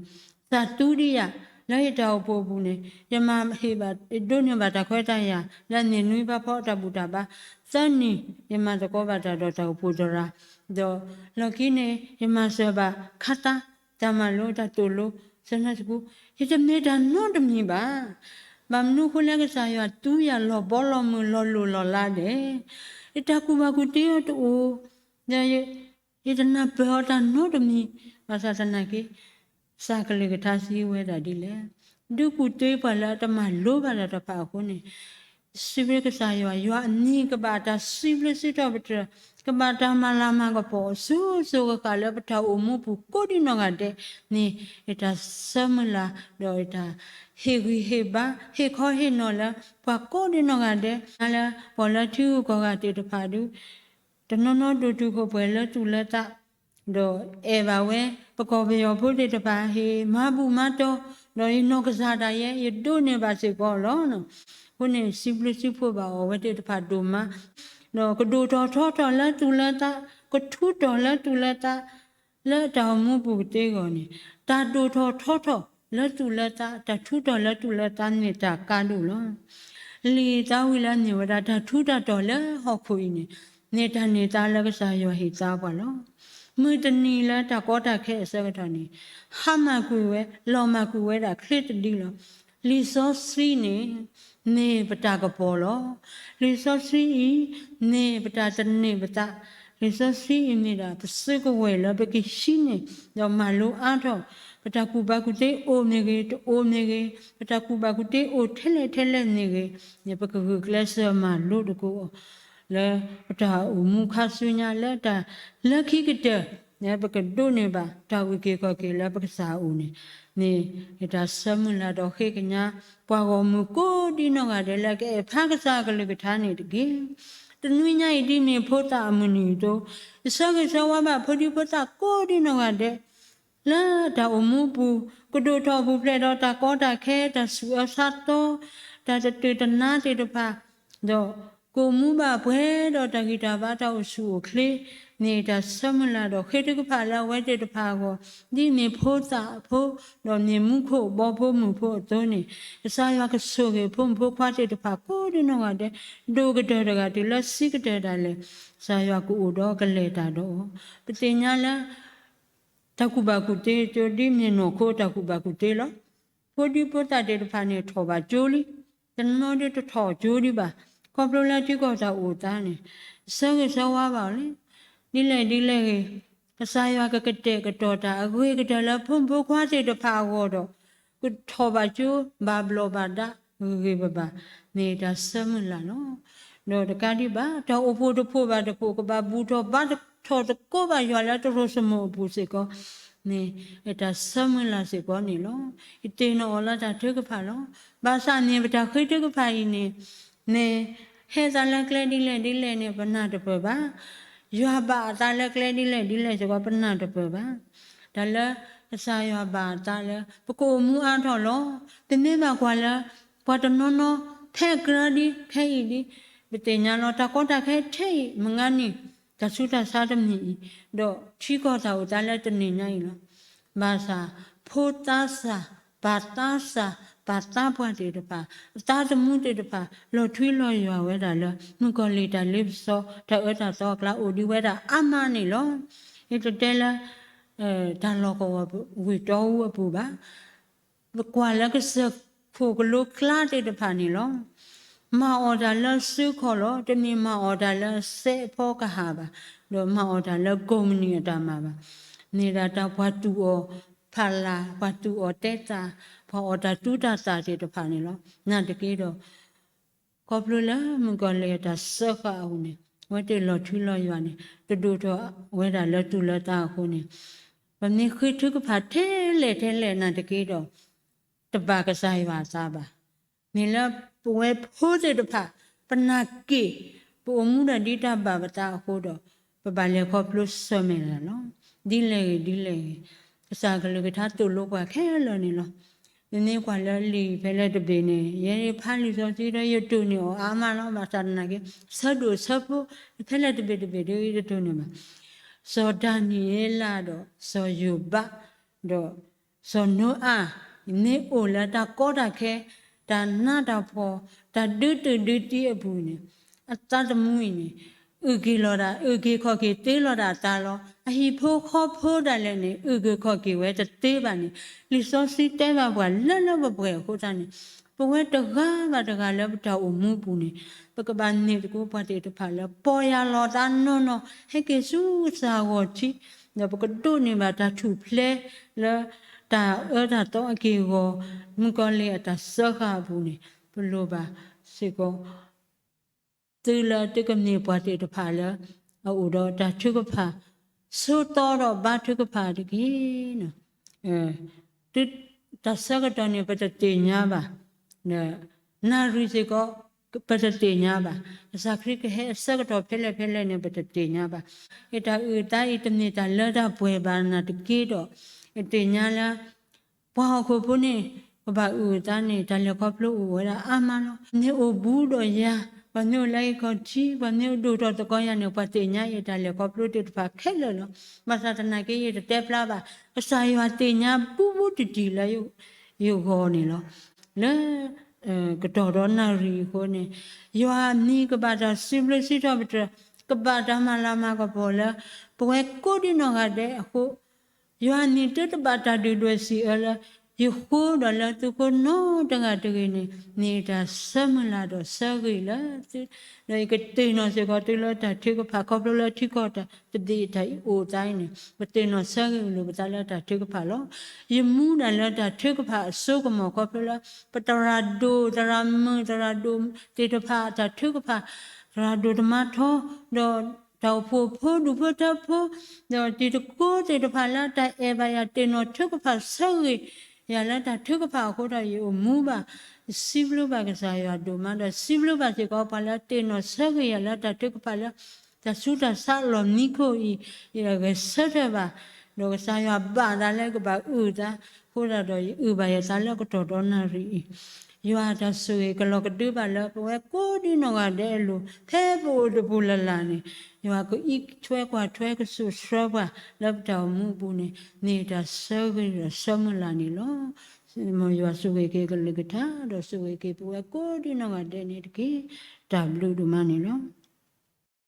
သးသူဒံးယၤ, လၢယတၢ်အိၣ်ဖှိၣ်အပူၤန့ၣ်, ယမၤဟ့ၣ်ဘၣ် ယဒိးန့ၢ်ဘၣ်တၢ်ခွဲးတၢ်ယာ် လၢအန့ၢ်နွံဘၣ်ဖီတၢ်ဘူၣ်တၢ်ဘါ, သၢနံၣ် ယမၤသကိးဘၣ်တၢ်ဒီးတၢ်အိၣ်ဖှိၣ်သရၣ်, ဒီးလီၢ်ခံန့ၣ် ယမၤစၢၤဘၣ်ခါသါ တၢ်မၤလိတၢ်သိၣ်လိ Sunday School, ယတမ့ၢ်တၢ်နီတမံၤဘၣ်. ဘၣ်မနုၤအဃိလၢကစၢ်ယွၤသူယၤလီၤဘီလီၤမုၢ်လီၤလိၣ်လီၤလးဒဲး, ယတၢ်ကူၣ်ဘၣ်ကူၣ်သ့အတအိၣ်, ယတနၢ်ပၢၢ်အီၤတၢ်နီတမံၤ, ဘၣ်ဆၣ်သနာ်က့ ကစၢ်ကလုၢ်ကထါစံးဝဲဒၣ်ဒ်လဲၣ်, ဒုးကူၣ်သ့ပှၤလၢအတမၤလိဘၣ်တၢ်တဖၣ်အဃိန့ၣ်, စံးဘျုးကစၢ်ယွၤ, ယွၤအမံၤကဘၣ်တၢ်စံးဘျုးစံးထီၣ်ပတြၢၤ, ကဘၣ်တၢ်မၤလၤမၤကပီၤ စိၤစိၤဃၣ်ဃၣ်လၢပတၢ်အိၣ်မူပူၤကိးဒံနီၢ်ဂၤဒဲးန့ၣ်, ယတၢ်ဆၢမုၢ်လၢ် ဒီးယတၢ်ဟ့ၣ်ဂံၢ်ဟ့ၣ်ဘါ ဟ့ၣ်ခီဟ့ၣ်နီၤလၢ ပှၤကိးဒံနီၢ်ဂၤဒဲး, လၢပှၤလၢထံဂုၤကီၢ်ဂၤသ့ၣ်တဖၣ်ဒုး တနီၤနီၤဒိၣ်တုာ်ခိၣ်ပှဲၤလၢသူၣ်လၢသး, ဒီးအဲၣ်ဘၣ်ဝဲ ပကီၢ်ပယီၤဖိသ့ၣ်တဖၣ် ဟ့ၣ်မၤဘူၣ်မၤတီၤ, ဒီးယနီၢ်ကစၢ်ဒၣ်ယဲ ယဒိးန့ၢ်ဘၣ်စ့ၢ်ကီးလီၤ. အဃိန့ၣ် စံးဘျုးစံးဖှိၣ်ဘၣ်အီၤဝဲသ့ၣ်တဖၣ်ဒိၣ်မး, ဒီးကဒိၣ်ထီၣ်ထီထီၣ်လၢသူၣ်လၢသး, ကထူးထီၣ်လၢသူၣ်လၢသး လၢတၢ်အိၣ်မူပူၤကသ့အဂီၢ်န့ၣ်, တၢ်ဒိၣ်ထီၣ်ထီထီၣ်လၢသူၣ်လၢသး, တၢ်ထူးထီၣ်လၢသူၣ်လၢသးန့ၣ်တၢ်ကါဒိၣ်လီၤ. လံာ်သးဝံၣ်လၢအမ့ၢ်ဝဲဒၣ်တၢ်ထူးတၢ်တီၤလၢဟီၣ်ခိၣ်အံၤန့ၣ်, မ့ၢ်တၢ်န့ၢ်သါလၢကစၢ်ယွၤဟ့ၣ်သါပှၤလီၤ. မုၢ်တနံၤလၢတၢ်ကီတၢ်ခဲအဆၢကတီၢ်န့ၣ်, ဟါမၢ်ကွံာ်ဝဲ လီၤမၢ်ကွံာ်ဝဲဒၣ်ချ့သဒံလီၤ. လံာ်စီဆှံန့ၣ် မ့ၢ်ပတၢ်ကပီၤလီၤ. လံာ်စီဆှံအံၤ မ့ၢ်ပတၢ်သန့ၤပသး, လံာ်စီဆှံအံၤမ့ၢ်ဒၣ်ပစုကဝဲၤလၢပကဟံးန့ၢ် ဒီးမၤလိအါထီၣ်, ပတၢ်ကူၣ်ဘၣ်ကူၣ်သ့အိၣ်မ့ၢ်ဂ့ၤ တအိၣ်မ့ၢ်ဂ့ၤ, ပတၢ်ကူၣ်ဘၣ်ကူၣ်သ့အိၣ်ထဲလဲၣ်ထဲလဲၣ်မ့ၢ်ဂ့ၤ, ပကဂုာ်ကျဲးစၢးမၤလိသကိးအီၤ လၢပတၢ်အိၣ်မူခါဆူညါ လၢတၢ်လၢခံကတၢၢ် ပကဒိးန့ၢ်ဘၣ်တၢ်အုၣ်က့ၤခီၣ်က့ၤလၢပကစၢ်အအိၣ်န့ၣ်, မ့ၢ်ယတၢ်ဆၢမုၢ်လၢ်ဒီးဃ့ကညး ပှၤဂီၢ်မုၢ်ကိးဒံနီၢ်ဂၤဒဲးလၢကအဲၣ်ဖးကစၢ်အကလုၢ်ကထါန့ၣ်တက့ၢ်. တနွံညါအံၤဒ်န့ၣ်ဖိသၣ်အမုၢ်နံၤအသိး, ယဆၢဂ့ၤဆၢဝါဘၣ်ဖိဒံဖိသၣ်ကိးဒံနီၢ်ဂၤဒဲး လၢတၢ်အိၣ်မူပူၤ ကဒိၣ်ထီၣ်ပူၤဖျဲးဒီးတၢ်ကီတၢ်ခဲ, တၢ်ဆူးအၢဆါသီ, တၢ်တတုာ်တနါသ့ၣ်တဖၣ်, ဒီးကအိၣ်မူဘၣ်ပှဲၤဒီးတၢ်ဂံၢ်တၢ်ဘါ, တၢ်အိၣ်ဆူၣ်အိၣ်ချ့န့ၣ် တၢ်ဆၢမုၢ်လၢ်ဒီးဃ့ထုကဖၣ်လၢအဝဲသ့ၣ်တဖၣ်အဂီၢ်, ဒ်မ့ၢ်ဖိသၣ်ဖိ, ဒီးမ့ၢ်မူခိၣ်ဘီဖိမုၢ်ဖိအသိးန့ၣ်, ကစၢ်ယွၤကဆိၣ်ဂ့ၤဖိမုၣ်ဖိခွါသ့ၣ်တဖၣ်ကိးဒံနီၢ်ဂၤဒဲး, ဒိၣ်ကတၢၢ်တဂၤတုၤလၢဆံးကတၢၢ်ဒၣ်လဲာ်, ကစၢ်ယွၤကအိၣ်ဒီးကလဲၤတၢ်ဒီးအီၤ, ပသ့ၣ်ညါလၢ တၢ်ကူၣ်ဘၣ်ကူၣ်သ့, ဒ်မ့ၢ်နီၢ်ခိတၢ်ကူၣ်ဘၣ်ကူၣ်သ့လီၤ. ဖိဒံဖိသၣ်သ့ၣ်တဖၣ်န့ၣ်ထီၣ်ဘၣ်ကၠိလံ, တနီၤဒုးတထီၣ်ကၠိဒံးဘၣ်, ခီဖျိလၢထံကီၢ်တၢ်အိၣ်သးန့ၣ်, ဆၢဂ့ၤဆၢဝါဘၣ်အီၤလံ, ဒ်လဲၣ်ဒ်လဲၣ်ဂ့ၤ, ကစၢ်ယွၤကကတဲာ်ကတီၤတၢ်အဂ့ၤကတၢၢ်လၢဖိမုၣ်ဖိခွါသ့ၣ်တဖၣ်အဂီၢ်ဒီး, ကထီၣ်ဘၣ်ကၠိဘၣ်ဘျီၣ်ဘၣ်ဒါဂ့ၤဂ့ၤဘၣ်ဘၣ်, မ့ၢ်တၢ်ဆၢမုၢ်လၢ်လီၤ. ဒီးတကးဒံးဘၣ်, တၢ်အိၣ်ဖှိၣ်တဖှိၣ်ဘၣ်တဖှိၣ် ကဘၣ်ဘူၣ်ထီၣ်ဘါထီၣ်သကိးဘၣ်ယွၤလၢတရိၣ်စမိၣ်အပူၤစ့ၢ်ကီးန့ၣ်, တၢ်ဆၢမုၢ်လၢ်စ့ၢ်ကီးန့ၣ်လီၤ. ယသ့ၣ်နီၣ်အီၤလၢတၢ်ထုကဖၣ်လီၤ. ဘၣ်ဆၣ်န့ၣ် ပတၢ်ဃ့ထုကဖၣ်အံၤန့ၣ်, န့ၣ်, ဟဲသးလၢကျဲဒ်လဲၣ်ဒ်လဲၣ်န့ၣ် ပနၢ်တပၢၢ်ဘၣ်. ယွၤဘၣ်အသးလၢကျဲဒ်လဲၣ်ဒ်လဲၣ်စ့ၢ်ကီး ပနၢ်တပၢၢ်ဘၣ်. တၢ်လၢကစၢ်ယွၤဘၣ်အသးလၢ ပကအိၣ်မူအါထီၣ်လီၤ. ပမ့ၢ်ဘၣ်ကွၢ်လၢ ပှၤတနီၤနီၤ ဖဲကြၢးဒံး ဖဲအံၤဒံး, ပသ့ၣ်ညါလီၤ တၢ်ကီတၢ်ခဲထဲအံၤ မုၢ်ဂၤန့ၣ် တၢ်ဆူးတၢ်ဆါတမံၤအံၤ, ဒီးထံကီၢ်တၢ်အိၣ်သးလၢတနံၤညါအံၤလီၤ. ဘၣ်ဆၣ် ဖိသးစၢ်, ပၢ်သးစၢ်, ပၢ်သးပှၢ်သ့ၣ်တဖၣ်, အသးသမူသ့ၣ်တဖၣ် လီၤထွံလီၤယွၤဝဲဒၣ်လၢ မုၣ်ကီၤလံၢ်တၢ်လ့ပစီ တၢ်အၢတၢ်သီအကျါ အိၣ်ဒံးဝဲဒၣ်အါမးန့ၣ်လီၤ. ယတတဲလၢ တၢ်လီၢ်ကဝီၤဝ့ၢ်တီအူအပူၤဘၣ်. ပကွၢ်လၢကစၢၢ်ခိၣ်ကလိကျါသ့ၣ်တဖၣ်န့ၣ်လီၤ. မၤအီၣ်တၢ်လၢစုခီၣ်လီၤ. တမ့ၢ်မၤအီၣ်တၢ်လၢစဲးဖီကဟၣ်ဘၣ်, ဒီးမၤအီၣ်တၢ်လၢကိးမုၢ်နံၤအတၢ်မၤဘၣ်. မ့ၢ်ဒၣ်တၢ်ပှၤတူၢ်အီၣ်ဖးလၢ်, ပှၤတူၢ်အီၣ်တဲသး, ပှၤအီၣ်တၢ်သူတၢ်သၣ်သ့ၣ်တဖၣ်န့ၣ်လီၤ. နာ်သက့ဒီး ခီဖျိလၢမုၣ်ကီၤလံၢ်အတၢ်စၢဃာ်အပူၤန့ၣ် အဝဲသ့ၣ်လီၤထွံလီၤယွၤန့ၣ် တဒိၣ်ထီၣ်ဝဲဒၣ်လၢသူၣ်လၢသးအဃိန့ၣ်, ပမ့ၢ်ဃ့ထုကဖၣ်ထဲလဲၣ်ထဲလဲၣ်နာ်သက့ဒီး တဘၣ်ကစၢ်ယွၤအသးဘၣ်. မ့ၢ်လၢပဝဲဖိသ့ၣ်တဖၣ် ပနာ်က့ၣ် ပအိၣ်မူဒၣ်ဒ်တၢ်ဘၣ်ပသးအဃိဒီး ပဘၣ်လဲၤခီဖျိဆၢၣ်မဲာ်တၢ်လီၤ. ဒ်လဲၣ်ဂ့ၤဒ်လဲၣ်ဂ့ၤ, ကစၢ်ကလုၢ်ကထါသိၣ်လိပှၤခဲလၢာ်န့ၣ်လီၤ. မ့မ့ၢ်ကွၢ်လၢလံာ်ဖဲလဲၣ်တဘ့ၣ်န့ၣ် ယဲယဖးလံာ်စီဆှံဒီး ယတိၢ်န့ၢ်အီၤအါမးလီၤ. ဘၣ်ဆၣ်သနာ်က့ ဆၢဒိၣ်ဆၢဖိ ဖဲလဲၣ်တဘ့ၣ်တဘ့ၣ်ဒီး ယတတိၢ်န့ၢ်ဘၣ်. စီၤဒၤနံးယ့လးဒီး စီၤယိၤဘး ဒီး စီၤနိအၤ မ့ၢ်အိၣ်လၢတၢ်ကီတၢ်ခဲ, တၢ်နးတၢ်ဖှီၣ်, တၢ်ဒုးသုးဒုးသံအပူၤန့ၣ်, အသးသမူအံၤန့ၣ် အုၣ်က့ၤလီၤဒၣ်, အုၣ်က့ၤခီၣ်က့ၤသ့လီၤဒၣ်အသးလီၤ. အဟံၣ်ဖိဃီဖိဒၣ်လဲာ်န့ၣ် အုၣ်က့ၤခီၣ်က့ၤဝဲတသ့ဘၣ်န့ၣ်, လံာ်စီဆှံတဲဘၣ်ပှၤလၢလၢပှဲၤပှဲၤအဃိသတးန့ၣ်, ပဝဲတဂၤဘၣ်တဂၤလၢပတၢ်အိၣ်မူပူၤန့ၣ်, ပကဘၣ်န့ၢ်သကိးပှၤသ့ၣ်တဖၣ်လၢ ပီၢ်ယၢ်လီၤသးနီၢ်နီၢ် ဟဲက့ၤဆူကစၢ်ဂီၤထံး, ဒီးပကဒိးန့ၢ်ဘၣ်တၢ်ထူၣ်ဖျဲးလၢ တၢ်အၢတၢ်သီအက့ၢ်အဂီၤ, မုၣ်ကီၤလံၢ်အတၢ်စၢဃာ်အပူၤန့ၣ်, ပလိၣ်ဘၣ်စ့ၢ်ကီး သုလၢသုကမ့ၢ်ပှၤသ့ၣ်တဖၣ်လၢ အအိၣ်ဒီးတၢ်ထုကဖၣ် ဆိသီဒီးဘါထုကဖၣ်တက့ၢ်. တၢ်ဆၢကတီၢ်န့ၣ် ပတသ့ၣ်ညါဘၣ်, နၣ်ရံၣ်စ့ၢ်ကီး ပတသ့ၣ်ညါဘၣ်, ကစၢ်ခရံာ်ကဟဲအဆၢကတီၢ်ဖဲလဲၣ်ဖဲလဲၣ်န့ၣ် ပတသ့ၣ်ညါဘၣ်. ယတၢ်အုၣ်အသးအံၤ တမ့ၢ်တၢ်လၢတၢ်ပှဲၤဘၣ်နာ်သက့ဒီး, ယသ့ၣ်ညါလၢ ပှၤဟီၣ်ခိၣ်ဖိန့ၣ် ကဘၣ်အုၣ်အသးန့ၣ် တၢ်လဲၤခီဖျိအိၣ်ဝဲဒၣ်အါမးလီၤ. ပှၤမ့ၢ်အိၣ်ဘူးဒီးယၤ, ပှၤမ့ၢ်အိၣ်လၢဟံၣ်ခီၣ်ထံး, ပှၤမ့ၢ်အိၣ်ဒိၣ်ထီၣ်သကိးယၤန့ၣ် ပှၤသ့ၣ်ညါယတၢ်လဲၤခီဖျိသ့ၣ်တဖၣ်ခဲလၢာ်လီၤ. ဘၣ်ဆၣ်သနာ်က့ ယတတဲဖျါဘၣ်, ကစၢ်ယွၤသ့ၣ်ညါဘူးဘူးတံၢ်တံၢ်လၢယဂီၢ်န့ၣ်လီၤ. လၢ ကတီၢ်ဒီးနၣ်ရံၣ်အဃိန့ၣ်, ယွၤအမံၤကဘၣ်တၢ်စံးဘျုးစံးထီၣ်ပတြၢၤ, ကဘၣ်တၢ်မၤလၤမၤကပီၤလၢ ပဝဲကိးဒံနီၢ်ဂၤဒဲးအဃိ, ယွၤအမံၤတဘၣ်တၢ်ဒုၣ်ဒွဲၣ်စံးအၢလၢ ယဃိဒီးလၢသုဃိနီတဂၤတဂ့ၤန့ၣ်, မ့ၢ်တၢ်ဆၢမုၢ်လၢ်ဒီးဆၢဂ့ၤလၢသု, ဒီးယကသ့ၣ်နီၣ်စ့ၢ်ကီးသုလၢတၢ်ထုကဖၣ် ခီဖျိလၢထံကီၢ်တၢ်သဘျ့တၢ်အံၤအိၣ်သးအံၤန့ၣ်, ပသ့ၣ်နီၣ်ဆၢဂ့ၤလိာ်ပသးလၢတၢ်ထုကဖၣ်လီၤ. ယမူဒၣ်လၢတၢ်ထုကဖၣ်အစိကမီၤခီဖျိလၢ ပသရၣ်ဒိၣ်သရၣ်မုၣ်သရၣ်ဒိၣ်သ့ၣ်တဖၣ်အတၢ်ထုကဖၣ်, သရၣ်ဒိၣ်တမါထီ, ဒီးတၢ်အိၣ်ဖှိၣ်ဖိဒူၣ်ဖိထၢဖိ, ဒီးတံၤသကိးသ့ၣ်တဖၣ်လၢတၢ်အဲၣ်ဘၣ်ယၤသ့ၣ်နီၣ်ထုကဖၣ်ဆၢဂ့ၤယၤလၢတၢ်ထုကဖၣ်အဃိဒီး ယအိၣ်မူဘၣ်, ယစံးဘျုးဘၣ်ကစၢ်ယွၤဒိၣ်မး ဒီးစံးဘျုးဘၣ်စ့ၢ်ကီးပှၤလၢသ့ၣ်နီၣ်ဆၢဂ့ၤယၤလၢတၢ်ထုကဖၣ်လၢ တၢ်ဆူးတၢ်ဆါလီၢ်မံခိၣ်အံၤ, ယဂဲၤဆၢထၢၣ်ဘၣ်, ဒီးကစၢ်ယွၤဘၣ်သးလၢကဘၣ်အုၣ်သး အဃိသတးဒီးယအုၣ်ဘၣ်ယသးလၢအကတီၢ်ဒီနၣ်ရံၣ်အံၤ, ယွၤအတၢ်ဆိၣ်ဂ့ၤကလီၤကဒုဘၣ်လၢပဝဲကိးဒံနီၢ်ဂၤဒဲးအလိၤ ဖဲပအိၣ်တပူၤလၢ်လၢ်န့ၣ်, ယွၤကအံးထွဲကွၢ်ထွဲကဆူၣ်ဆှၢပှၤလၢပတၢ်အိၣ်မူအပူၤန့ၣ် မ့ၢ်တၢ်ဆၢဂ့ၤဒီးဆၢမုၢ်လၢ်န့ၣ်လီၤ. မ်ယွၤဆိၣ်ဂ့ၤက့ၤကလုၢ်ကထါ ဒီးဆိၣ်ဂ့ၤက့ၤပဝဲကိးဒံနီၢ်ဂၤဒဲးန့ၣ်တက့ၢ်. တၢ်ဘျုးဒိၣ်မးန့ၣ်လီၤ.